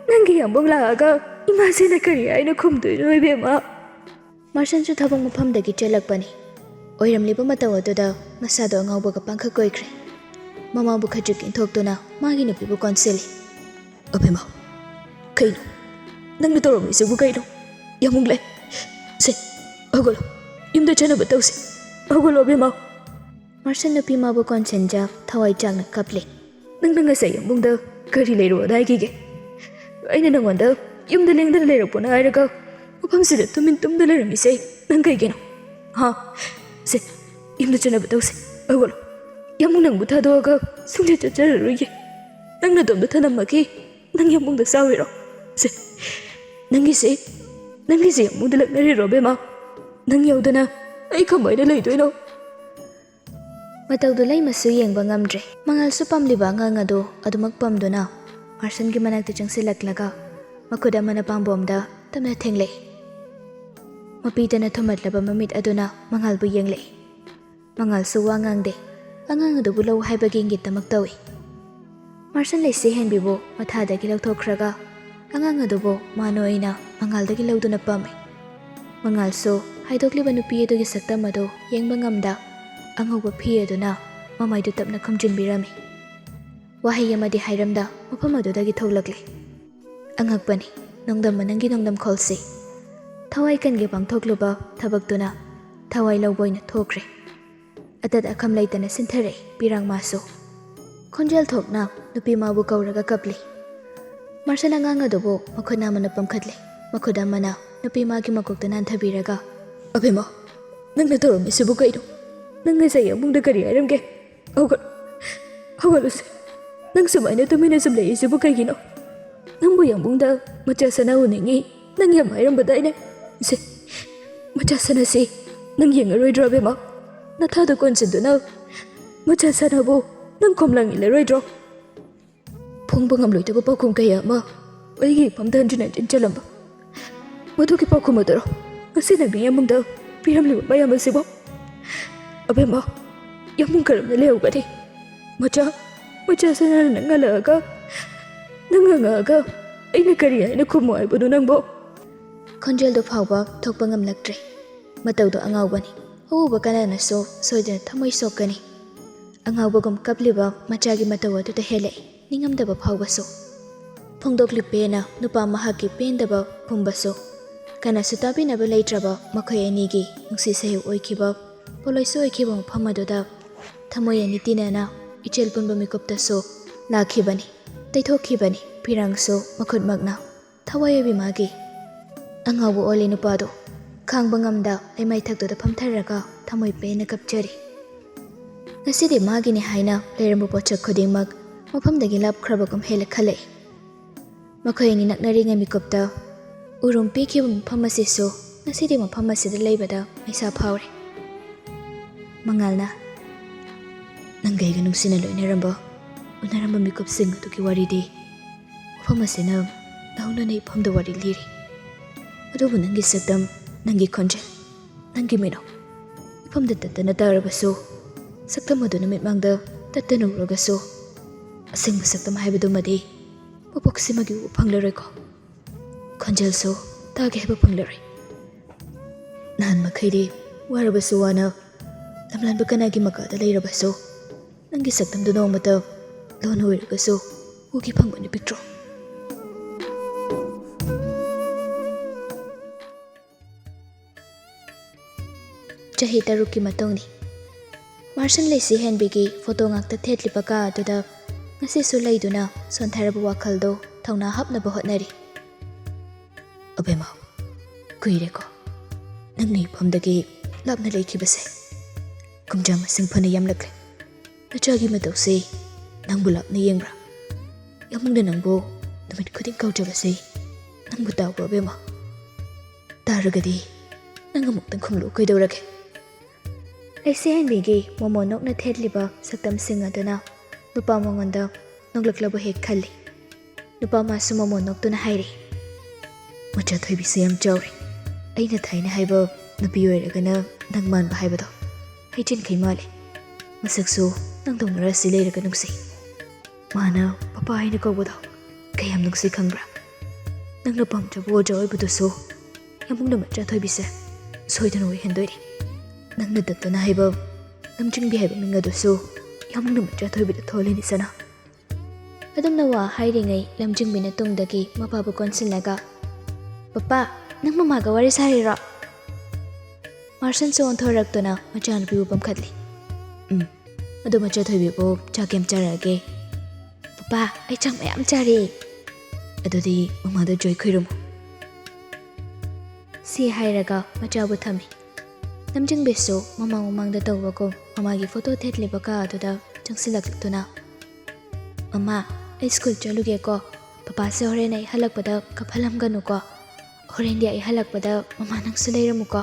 ꯅꯪꯒꯤ ꯌꯥꯝꯕꯨꯡ ꯂꯥꯛꯑꯒ ꯏꯃꯥꯁꯤꯅ ꯀꯔꯤ ꯍꯥꯏꯅ ꯈꯨꯝꯗꯣꯏꯅꯣ ꯏꯕꯦꯝꯃ?" ꯃꯥꯔꯁꯟꯁꯨ ꯊꯕꯛ ꯃꯐꯝꯗꯒꯤ ꯆꯦꯜꯂꯛꯄꯅꯤ꯫ ꯑꯣꯏꯔꯝꯂꯤꯕ ꯃꯇꯧ ꯑꯗꯨꯗ ꯃꯁꯥꯗꯣ ꯑꯉꯥꯎꯕꯒ ꯄꯥꯡꯈꯛ ꯑꯣꯏꯈ꯭ꯔꯦ꯫ ꯃꯃꯥꯕꯨ ꯈꯖꯤꯛ ꯏꯟꯊꯣꯛꯇꯨꯅ ꯃꯥꯒꯤ ꯅꯨꯄꯤꯕꯨ ꯀꯣꯟꯁꯤꯜꯂꯤ꯫ "ꯑꯕꯦꯝꯃ, ꯀꯩꯅꯣ? ꯅꯪꯅ ꯇꯧꯔꯝꯃꯤꯁꯤꯕꯨ ꯀꯩꯅꯣ? ꯌꯥꯝꯕꯨꯡ ꯂꯩ꯫ ꯁꯦ, ꯍꯧꯒꯠꯂꯣ꯫ ꯌꯨꯝꯗ ꯆꯠꯅꯕ ꯇꯧꯁꯦ꯫ ꯍꯧꯒꯠꯂꯣ ꯑꯕꯦꯝꯃ꯫" ꯃꯥꯔꯁꯟ ꯅꯨꯄꯤ ꯃꯥꯕꯨ ꯀꯣꯟꯁꯤꯟꯖ ꯊꯋꯥꯏ ꯆꯥꯛꯅ ꯀꯞꯂꯤ꯫ ꯅꯪꯅ ꯉꯁꯥꯏ ꯌꯥꯝꯕꯨꯡꯗ ꯀꯔꯤ ꯂꯩꯔꯛꯑꯣꯅ ꯍꯥꯏꯈꯤꯒꯦ? ꯑꯩꯅ ꯅꯪꯉꯣꯟꯗ ꯌꯨꯝꯗ ꯂꯦꯡꯗꯅ ꯂꯩꯔꯛꯄꯅ ꯍꯥꯏꯔꯒ ꯃꯐꯝꯁꯤꯗ ꯇꯨꯃꯤꯟ ꯇꯨꯝꯗ ꯂꯩꯔꯝꯃꯤꯁꯦ ꯅꯪ ꯀꯩꯒꯤꯅꯣ? ꯍꯥ? ꯁꯦ, ꯌꯨꯝꯗ ꯆꯠꯅꯕ ꯇꯧꯁꯦ꯫ ꯍꯧꯒꯠꯂꯣ꯫ ꯌꯥꯝꯕꯨꯡ ꯅꯪꯕꯨ ꯊꯥꯗꯣꯛꯑꯒ ꯁꯨꯡꯆꯠ ꯆꯠꯆꯔꯔꯣꯏꯒꯦ꯫ ꯅꯪ ꯅꯇꯣꯝꯇ ꯊꯅꯝꯃꯒꯦ꯫ ꯅꯪ ꯌꯥꯝꯕꯨꯡꯗ ꯆꯥꯎꯔꯤꯔꯣ? ꯁꯦ, ꯅꯪꯒꯤꯁꯦ, ꯅꯪꯒꯤꯁꯦ ꯌꯥꯝꯕꯨꯡꯗ ꯂꯛꯅꯔꯤꯔꯣ, ꯕꯦꯝꯃ? ꯅꯪ ꯌꯥꯎꯗꯅ ꯑꯩ ꯀꯃꯥꯏꯅ ꯂꯩꯗꯣꯏꯅꯣ? ꯃꯇꯧꯗꯨ ꯂꯩꯃꯁꯨ ꯌꯦꯡꯕ ꯉꯝꯗ꯭ꯔꯦ꯫ ꯃꯉꯥꯜꯁꯨ ꯄꯥꯝꯂꯤꯕ ꯑꯉꯥꯡ ꯑꯗꯨ ꯑꯗꯨꯃꯛ ꯄꯥꯝꯗꯨꯅ ꯃꯥꯔꯁꯟꯒꯤ ꯃꯅꯥꯛꯇ ꯆꯪꯁꯤꯜꯂꯛꯂꯒ ꯃꯈꯨꯠ ꯑꯃꯅ ꯄꯥꯝꯕꯣꯝꯗ ꯇꯞꯅ ꯊꯦꯡꯂꯛꯏ꯫ ꯃꯄꯤꯗꯅ ꯊꯨꯝꯍꯠꯂꯕ ꯃꯃꯤꯠ ꯑꯗꯨꯅ ꯃꯉꯥꯜꯕꯨ ꯌꯦꯡꯂꯛꯏ꯫ ꯃꯉꯥꯜꯁꯨ ꯋꯥ ꯉꯥꯡꯗꯦ꯫ ꯑꯉꯥꯡ ꯑꯗꯨꯕꯨ ꯂꯧ ꯍꯥꯏꯕꯒꯤ ꯏꯪꯒꯤꯠꯇꯃꯛ ꯇꯧꯏ꯫ ꯃꯥꯔꯁꯟ ꯂꯩꯁꯤ ꯍꯦꯟꯕꯤꯕꯨ ꯃꯊꯥꯗꯒꯤ ꯂꯧꯊꯣꯛꯈ꯭ꯔꯒ ꯑꯉꯥꯡ ꯑꯗꯨꯕꯨ ꯃꯥꯅ ꯑꯣꯏꯅ ꯃꯉꯥꯜꯗꯒꯤ ꯂꯧꯗꯨꯅ ꯄꯝꯃꯤ꯫ ꯃꯉꯥꯜꯁꯨ ꯍꯥꯏꯗꯣꯛꯂꯤꯕ ꯅꯨꯄꯤ ꯑꯗꯨꯒꯤ ꯁꯛꯇꯝ ꯑꯗꯨ ꯌꯦꯡꯕ ꯉꯝꯗ ꯑꯉꯧꯕ ꯐꯤ ꯑꯗꯨꯅ ꯃꯃꯥꯏꯗꯨ ꯇꯞꯅ ꯈꯨꯝꯖꯤꯟꯕꯤꯔꯝꯃꯤ꯫ ꯋꯥꯍꯩ ꯑꯃꯗꯤ ꯍꯥꯏꯔꯝꯗ ꯃꯐꯝ ꯑꯗꯨꯗꯒꯤ ꯊꯣꯛꯂꯛꯂꯤ꯫ ꯑꯉꯛꯄꯅꯤ, ꯅꯣꯡꯗꯝꯕ ꯅꯪꯒꯤ ꯅꯣꯡꯗꯝꯈꯣꯜꯁꯤ꯫ ꯊꯋꯥꯏ ꯀꯟꯒꯦ ꯄꯥꯡꯊꯣꯛꯂꯨꯕ ꯊꯕꯛꯇꯨꯅ ꯊꯋꯥꯏ ꯂꯧꯕ ꯑꯣꯏꯅ ꯊꯣꯛꯈ꯭ꯔꯦ꯫ ꯑꯇꯠ ꯑꯈꯝ ꯂꯩꯇꯅ ꯁꯤꯟꯊꯔꯛꯏ ꯄꯤꯔꯥꯡ ꯃꯥꯁꯨ꯫ ꯈꯣꯟꯖꯦꯜ ꯊꯣꯛꯅ ꯅꯨꯄꯤ ꯃꯥꯕꯨ ꯀꯧꯔꯒ ꯀꯞꯂꯤ꯫ ꯃꯥꯔꯁꯟ ꯑꯉꯥꯡ ꯑꯗꯨꯕꯨ ꯃꯈꯨꯠ ꯅꯥꯝꯃꯅ ꯄꯝꯈꯠꯂꯤ꯫ ꯃꯈꯨꯠ ꯑꯃꯅ ꯅꯨꯄꯤ ꯃꯥꯒꯤ ꯃꯀꯣꯛꯇ ꯅꯥꯟꯊꯕꯤꯔꯒ, "ꯑꯕꯦꯝꯃ, ꯅꯪꯅ ꯇꯧꯔꯝꯃꯤꯁꯤꯕꯨ ꯀꯩꯅꯣ? ꯅꯪ ꯉꯁꯥꯏ ꯌꯥꯝꯕꯨꯡꯗ ꯀꯔꯤ ꯍꯥꯏꯔꯝꯒꯦ? ꯍꯧꯒꯠ-, ꯍꯧꯒꯠꯂꯨꯁꯦ꯫ ꯅꯪ ꯁꯨꯃꯥꯏꯅ ꯇꯨꯃꯤꯟꯅ ꯁꯨꯝ ꯂꯩꯔꯤꯁꯤꯕꯨ ꯀꯩꯒꯤꯅꯣ? ꯅꯪꯕꯨ ꯌꯥꯝꯕꯨꯡꯗ ꯃꯆꯥ ꯁꯅꯥ ꯎꯅꯤꯡꯉꯤ ꯅꯪ ꯌꯥꯝ ꯍꯥꯏꯔꯝꯕꯗꯥꯏꯅꯦ? ꯁꯦ, ꯃꯆꯥ ꯁꯅꯥꯁꯤ ꯅꯪ ꯌꯦꯡꯉꯔꯣꯏꯗ꯭ꯔꯣ, ꯑꯕꯦꯝꯃ? ꯅꯊꯥꯗ ꯀꯣꯟꯁꯤꯟꯗꯨꯅ ꯃꯆꯥ ꯁꯅꯥꯕꯨ ꯅꯪ ꯈꯣꯝꯂꯥꯡ ꯏꯜꯂꯔꯣꯏꯗ꯭ꯔꯣ?" ꯐꯣꯡꯕ ꯉꯝꯂꯣꯏꯗꯕ ꯄꯥꯎꯈꯨꯝ ꯀꯌꯥ ꯑꯃ ꯑꯩꯒꯤ ꯏꯐꯝꯗ ꯍꯟꯖꯤꯟ ꯍꯟꯖꯤꯟ ꯆꯜꯂꯝꯕ ꯃꯗꯨꯒꯤ ꯄꯥꯎꯈꯨꯝ ꯑꯗꯨꯔꯣ ꯉꯁꯤ ꯅꯪꯅ ꯌꯥꯝꯕꯨꯡꯗ ꯄꯤꯔꯝꯂꯤꯕ ꯃꯌꯥꯝ ꯑꯁꯤꯕꯣ? ꯑꯕꯦꯝꯃ, ꯌꯥꯝꯕꯨꯡ ꯀꯔꯝꯅ ꯂꯩꯍꯧꯒꯅꯤ? ꯃꯆꯥ, ꯃꯆꯥ ꯁꯅꯥꯅ ꯅꯪ ꯉꯥꯜꯂꯛꯑꯒ, ꯅꯪ ꯉꯥꯡꯉꯛꯑꯒ ꯑꯩꯅ ꯀꯔꯤ ꯍꯥꯏꯅ ꯈꯨꯝꯃꯨ ꯍꯥꯏꯕꯅꯣ ꯅꯪꯕꯣ? ꯈꯣꯟꯖꯦꯜꯗꯨ ꯐꯥꯎꯕ ꯊꯣꯛꯄ ꯉꯝꯂꯛꯇ꯭ꯔꯦ꯫ ꯃꯇꯧꯗꯣ ꯑꯉꯥꯎꯕꯅꯤ꯫ ꯑꯎꯕ ꯀꯅꯥꯅꯁꯨ ꯁꯣꯏꯗꯅ ꯊꯃꯣꯏ ꯁꯣꯛꯀꯅꯤ꯫ ꯑꯉꯥꯎꯕꯒꯨꯝ ꯀꯞꯂꯤꯕ ꯃꯆꯥꯒꯤ ꯃꯇꯧ ꯑꯗꯨꯗ ꯍꯦꯜꯂꯛꯏ ꯅꯤꯡꯉꯝꯗꯕ ꯐꯥꯎꯕꯁꯨ꯫ ꯐꯣꯡꯗꯣꯛꯂꯤꯕꯦꯅ ꯅꯨꯄꯥ ꯃꯍꯥꯛꯀꯤ ꯄꯦꯟꯗꯕ ꯐꯨꯝꯕꯁꯨ꯫ ꯀꯅꯥꯁꯨ ꯇꯥꯕꯤꯅꯕ ꯂꯩꯇ꯭ꯔꯕ ꯃꯈꯣꯏ ꯑꯅꯤꯒꯤ ꯅꯨꯡꯁꯤ ꯁꯍꯦꯞ ꯑꯣꯏꯈꯤꯕ, ꯄꯣꯂꯣꯏꯁꯨ ꯑꯣꯏꯈꯤꯕ ꯃꯐꯝ ꯑꯗꯨꯗ ꯊꯃꯣꯏ ꯑꯅꯤ ꯇꯤꯟꯅꯅ ꯏꯆꯦꯜ ꯄꯨꯟꯕ ꯃꯤꯀꯨꯞꯇꯁꯨ ꯂꯥꯛꯈꯤꯕꯅꯤ, ꯇꯩꯊꯣꯛꯈꯤꯕꯅꯤ ꯐꯤꯔꯥꯡꯁꯨ ꯃꯈꯨꯠꯃꯛꯅ꯫ ꯊꯋꯥꯏ ꯑꯣꯏꯕꯤ ꯃꯥꯒꯤ꯫ ꯑꯉꯥꯎꯕ ꯑꯣꯜꯂꯤ ꯅꯨꯄꯥꯗꯣ꯫ ꯈꯥꯡꯕ ꯉꯝꯗ ꯂꯩꯃꯥꯏꯊꯛꯇꯨꯗ ꯐꯝꯊꯔꯒ ꯊꯃꯣꯏ ꯄꯦꯟꯅ ꯀꯞꯆꯔꯤ꯫ ꯉꯁꯤꯗꯤ ꯃꯥꯒꯤꯅꯤ ꯍꯥꯏꯅ ꯂꯩꯔꯝꯕ ꯄꯣꯠꯁꯛ ꯈꯨꯗꯤꯡꯃꯛ ꯃꯐꯝꯗꯒꯤ ꯂꯥꯞꯈ꯭ꯔꯕꯒꯨꯝ ꯍꯦꯜꯂꯛꯈꯠꯂꯛꯏ꯫ ꯃꯈꯣꯏ ꯑꯅꯤ ꯅꯛꯅꯔꯤꯉꯩ ꯃꯤꯀꯨꯞꯇ ꯎꯔꯨꯝ ꯄꯤꯈꯤꯕ ꯃꯐꯝ ꯑꯁꯤꯁꯨ ꯉꯁꯤꯗꯤ ꯃꯐꯝ ꯑꯁꯤꯗ ꯂꯩꯕꯗ ꯃꯩꯁꯥ ꯐꯥꯎꯔꯦ꯫ ꯃꯉꯥꯜꯅ, "ꯅꯪꯒ ꯑꯩꯒ ꯅꯨꯡꯁꯤꯅ ꯂꯣꯏꯅꯔꯝꯕ, ꯎꯅꯔꯝꯕ ꯃꯤꯀꯨꯞꯁꯤꯡ ꯑꯗꯨꯒꯤ ꯋꯥꯔꯤꯗꯤ ꯃꯐꯝ ꯑꯁꯤꯅ ꯅꯧꯅꯅ ꯏꯐꯝꯗ ꯋꯥꯔꯤ ꯂꯤꯔꯤ꯫ ꯑꯗꯨꯕꯨ ꯅꯪꯒꯤ ꯁꯛꯇꯝ, ꯅꯪꯒꯤ ꯈꯣꯟꯖꯦꯜ, ꯅꯪꯒꯤ ꯃꯤꯅꯣꯛ ꯏꯐꯝꯗ ꯇꯠꯇꯅ ꯇꯥꯔꯕꯁꯨ, ꯁꯛꯇꯝ ꯑꯗꯨ ꯅꯨꯃꯤꯠꯃꯥꯡꯗ ꯇꯠꯇꯅ ꯎꯔꯒꯁꯨ, ꯑꯁꯦꯡꯕ ꯁꯛꯇꯝ ꯍꯥꯏꯕꯗꯨꯃꯗꯤ ꯄꯣꯛꯄꯣꯛꯁꯤꯃꯒꯤ ꯎꯕ ꯐꯪꯂꯔꯣꯏꯀꯣ꯫ ꯈꯣꯟꯖꯦꯜꯁꯨ ꯇꯥꯒꯦ ꯍꯥꯏꯕ ꯐꯪꯂꯔꯣꯏ꯫ ꯅꯍꯥꯟ ꯃꯈꯩꯗꯤ ꯋꯥꯔꯕꯁꯨ ꯋꯥꯅ, ꯂꯝꯂꯥꯟꯕ ꯀꯅꯥꯒꯤ ꯃꯀꯥꯗ ꯂꯩꯔꯕꯁꯨ, ꯅꯪꯒꯤ ꯁꯛꯇꯝꯗꯨ ꯅꯣꯡꯃꯇ ꯂꯣꯟ ꯑꯣꯏꯔꯒꯁꯨ ꯎꯒꯦ ꯐꯪꯕꯅꯤ ꯄꯤꯛꯇ꯭ꯔꯣ?" ꯆꯍꯤ ꯇꯔꯨꯛꯀꯤ ꯃꯇꯨꯡꯅꯤ꯫ ꯃꯥꯔꯁꯟ ꯂꯩꯁꯤ ꯍꯦꯟꯕꯤꯒꯤ ꯐꯣꯇꯣ ꯉꯥꯛꯇ ꯊꯦꯠꯂꯤꯕ ꯀꯥ ꯑꯗꯨꯗ ꯉꯁꯤꯁꯨ ꯂꯩꯗꯨꯅ ꯁꯣꯟꯊꯔꯕ ꯋꯥꯈꯜꯗꯣ ꯊꯧꯅꯥ ꯍꯥꯞꯅꯕ ꯍꯣꯠꯅꯔꯤ꯫ "ꯑꯕꯦꯝꯃ, ꯀꯨꯏꯔꯦꯀꯣ ꯅꯪꯅ ꯏꯐꯝꯗꯒꯤ ꯂꯥꯞꯅ ꯂꯩꯈꯤꯕꯁꯦ꯫ ꯀꯨꯝꯖꯥ ꯃꯁꯤꯡ ꯐꯅ ꯌꯥꯝꯂꯛꯂꯦ꯫ ꯅꯆꯥꯒꯤ ꯃꯇꯧꯁꯦ ꯅꯪꯕꯨ ꯂꯥꯞꯅ ꯌꯦꯡꯕ꯭ꯔꯥ? ꯌꯥꯝꯕꯨꯡꯅ ꯅꯪꯕꯨ ꯅꯨꯃꯤꯠ ꯈꯨꯗꯤꯡ ꯀꯧꯖꯕꯁꯦ ꯅꯪꯕꯨ ꯇꯥꯎꯕ꯭ꯔꯥ, ꯑꯕꯦꯝꯃ? ꯇꯥꯔꯒꯗꯤ ꯅꯪ ꯑꯃꯨꯛꯇꯪ ꯈꯨꯝꯂꯨ ꯀꯩꯗꯧꯔꯒꯦ?" ꯂꯩꯁꯤ ꯍꯦꯟꯕꯤꯒꯤ ꯃꯣꯃꯣꯟ ꯅꯣꯛꯅ ꯊꯦꯠꯂꯤꯕ ꯁꯛꯇꯝꯁꯤꯡ ꯑꯗꯨꯅ ꯅꯨꯄꯥ ꯃꯉꯣꯟꯗ ꯅꯣꯛꯂꯛꯂꯕ ꯍꯦꯛ ꯈꯜꯂꯤ꯫ ꯅꯨꯄꯥ ꯃꯥꯁꯨ ꯃꯃꯣꯟ ꯅꯣꯛꯇꯨꯅ ꯍꯥꯏꯔꯤ, "ꯃꯆꯥ ꯊꯣꯏꯕꯤꯁꯦ ꯌꯥꯝ ꯆꯥꯎꯔꯦ꯫ ꯑꯩꯅ ꯊꯥꯏꯅ ꯍꯥꯏꯕ ꯅꯨꯄꯤ ꯑꯣꯏꯔꯒꯅ ꯅꯪ ꯃꯥꯟꯕ ꯍꯥꯏꯕꯗꯣ ꯍꯩꯖꯤꯟꯈꯩ ꯃꯥꯜꯂꯦ꯫ ꯃꯁꯛꯁꯨ ꯅꯪꯗꯧꯅ ꯔꯥꯁꯤ ꯂꯩꯔꯒ ꯅꯨꯡꯁꯤ꯫ ꯃꯥꯅ ꯄꯄꯥ ꯍꯥꯏꯅ ꯀꯧꯕꯗꯣ ꯀꯌꯥꯝ ꯅꯨꯡꯁꯤ ꯈꯪꯕ꯭ꯔꯥ? ꯅꯪꯅ ꯄꯥꯝꯖꯕ ꯑꯣꯖꯥ ꯑꯣꯏꯕꯗꯨꯁꯨ ꯌꯥꯝꯕꯨꯡꯅ ꯃꯆꯥ ꯊꯣꯏꯕꯤꯁꯦ ꯁꯣꯏꯗꯅ ꯑꯣꯏꯍꯟꯗꯣꯏꯅꯤ꯫ ꯅꯪꯅ ꯇꯠꯇꯅ ꯍꯥꯏꯕ ꯂꯝꯖꯤꯡꯕꯤ ꯍꯥꯏꯕ ꯃꯤꯡ ꯑꯗꯨꯁꯨ ꯌꯥꯝꯕꯨꯡꯅ ꯃꯆꯥ ꯊꯣꯏꯕꯤꯗ ꯊꯣꯜꯂꯅꯤ ꯁꯅꯥ꯫" ꯑꯗꯨꯝꯅ ꯋꯥ ꯍꯥꯏꯔꯤꯉꯩ ꯂꯝꯖꯤꯡꯕꯤꯅ ꯇꯨꯡꯗꯒꯤ ꯃꯄꯥꯕꯨ ꯀꯣꯟꯁꯤꯜꯂꯒ, "ꯄꯄꯥ, ꯅꯪ ꯃꯃꯥꯒ ꯋꯥꯔꯤ ꯁꯥꯔꯤꯔꯣ?" ꯃꯥꯔꯁꯟꯁꯨ ꯑꯣꯟꯊꯣꯔꯛꯇꯨꯅ ꯃꯆꯥꯅꯨꯄꯤꯕꯨ ꯄꯝꯈꯠꯂꯤ꯫ "ꯎꯝ, ꯑꯗꯨ ꯃꯆꯥ ꯊꯣꯏꯕꯤꯕꯨ ꯆꯥꯛ ꯀꯌꯥꯝ ꯆꯥꯔꯛꯑꯒꯦ?" "ꯄꯥ, ꯑꯩ ꯆꯥꯛ ꯃꯌꯥꯝ ꯆꯥꯔꯦ꯫ ꯑꯗꯨꯗꯤ ꯃꯃꯥꯗ ꯖꯣꯏ ꯈꯣꯏꯔꯝꯃꯨ꯫" ꯁꯤ ꯍꯥꯏꯔꯒ ꯃꯆꯥꯕꯨ ꯊꯝꯃꯤ꯫ ꯂꯝꯖꯤꯡꯕꯤꯁꯨ ꯃꯃꯥꯡ ꯃꯃꯥꯡꯗ ꯇꯧꯕꯒꯨꯝ ꯃꯃꯥꯒꯤ ꯐꯣꯇꯣ ꯊꯦꯠꯂꯤꯕ ꯀꯥ ꯑꯗꯨꯗ ꯆꯪꯁꯤꯜꯂꯛꯇꯨꯅ, "ꯃꯃꯥ, ꯑꯩ ꯁ꯭ꯀꯨꯜ ꯆꯠꯂꯨꯒꯦꯀꯣ꯫ ꯄꯄꯥꯁꯦ ꯍꯣꯔꯦꯟ ꯑꯩ ꯍꯜꯂꯛꯄꯗ ꯀꯞꯍꯜꯂꯝꯒꯅꯨꯀꯣ꯫ ꯍꯣꯔꯦꯟꯗꯤ ꯑꯩ ꯍꯜꯂꯛꯄꯗ ꯃꯃꯥ ꯅꯪꯁꯨ ꯂꯩꯔꯝꯃꯨꯀꯣ꯫"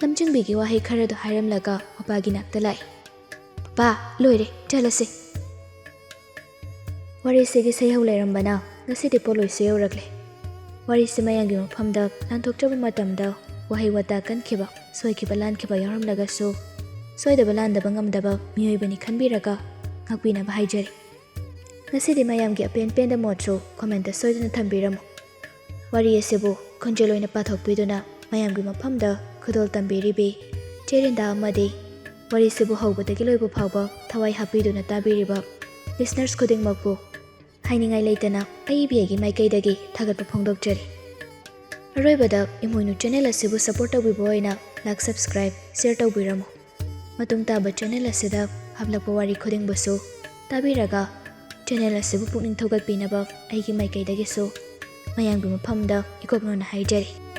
ꯂꯝꯖꯤꯡꯕꯤꯒꯤ ꯋꯥꯍꯩ ꯈꯔꯗꯨ ꯍꯥꯏꯔꯝꯂꯒ ꯃꯄꯥꯒꯤ ꯅꯥꯛꯇ ꯂꯥꯛꯏ꯫ "ꯄꯄꯥ, ꯂꯣꯏꯔꯦ, ꯆꯠꯂꯁꯤ꯫" ꯋꯥꯔꯤꯁꯤꯒꯤ ꯁꯩꯍꯧ ꯂꯩꯔꯝꯕꯅ ꯉꯁꯤꯗꯤ ꯄꯣꯠꯂꯣꯏꯁꯨ ꯌꯧꯔꯛꯂꯦ꯫ ꯋꯥꯔꯤꯁꯤ ꯃꯌꯥꯝꯒꯤ ꯃꯐꯝꯗ ꯂꯥꯟꯊꯣꯛꯆꯕ ꯃꯇꯝꯗ ꯋꯥꯍꯩ ꯋꯥꯇꯥ ꯀꯟꯈꯤꯕ, ꯁꯣꯏꯈꯤꯕ ꯂꯥꯟꯈꯤꯕ ꯌꯥꯎꯔꯝꯂꯒꯁꯨ, ꯁꯣꯏꯗꯕ ꯂꯥꯟꯗꯕ ꯉꯝꯗꯕ ꯃꯤꯑꯣꯏꯕꯅꯤ ꯈꯟꯕꯤꯔꯒ ꯉꯥꯛꯄꯤꯅꯕ ꯍꯥꯏꯖꯔꯤ꯫ ꯉꯁꯤꯗꯤ ꯃꯌꯥꯝꯒꯤ ꯑꯄꯦꯟ ꯄꯦꯟꯗ ꯃꯣꯠꯁꯨ comment ꯁꯣꯏꯗꯅ ꯊꯝꯕꯤꯔꯝꯃꯨ꯫ ꯋꯥꯔꯤ ꯑꯁꯤꯕꯨ ꯈꯣꯟꯖꯦꯜ ꯑꯣꯏꯅ ꯄꯥꯊꯣꯛꯄꯤꯗꯨꯅ ꯃꯌꯥꯝꯒꯤ ꯃꯐꯝꯗ ꯈꯨꯗꯣꯜ ꯇꯝꯕꯤꯔꯤꯕꯤ ꯆꯦ ꯔꯤꯟꯗꯥ ꯑꯃꯗꯤ ꯋꯥꯔꯤꯁꯤꯕꯨ ꯍꯧꯕꯗꯒꯤ ꯂꯣꯏꯕ ꯐꯥꯎꯕ ꯊꯋꯥꯏ ꯍꯥꯞꯄꯤꯗꯨꯅ ꯇꯥꯕꯤꯔꯤꯕ listeners ꯈꯨꯗꯤꯡꯃꯛꯄꯨ ꯍꯥꯏꯅꯤꯡꯉꯥꯏ ꯂꯩꯇꯅ ꯑꯏꯕꯤꯒꯤ ꯃꯥꯏꯀꯩꯗꯒꯤ ꯊꯥꯒꯠꯄ ꯐꯣꯡꯗꯣꯛꯆꯔꯤ꯫ ꯑꯔꯣꯏꯕꯗ ꯏꯃꯣꯏꯅꯨ channel ꯑꯁꯤꯕꯨ support ꯇꯧꯕꯤꯕ ꯑꯣꯏꯅ like, subscribe, share ꯇꯧꯕꯤꯔꯝꯃꯨ꯫ ꯃꯇꯨꯡ ꯇꯥꯕ channel ꯑꯁꯤꯗ ꯍꯥꯞꯂꯛꯄ ꯋꯥꯔꯤ ꯈꯨꯗꯤꯡꯕꯨꯁꯨ ꯇꯥꯕꯤꯔꯒ channel ꯑꯁꯤꯕꯨ ꯄꯨꯛꯅꯤꯡ ꯊꯧꯒꯠꯄꯤꯅꯕ ꯑꯩꯒꯤ ꯃꯥꯏꯀꯩꯗꯒꯤꯁꯨ ꯃꯌꯥꯝꯒꯤ ꯃꯐꯝꯗ ꯏꯀꯣꯛꯅꯅ ꯍꯥꯏꯖꯔꯤ꯫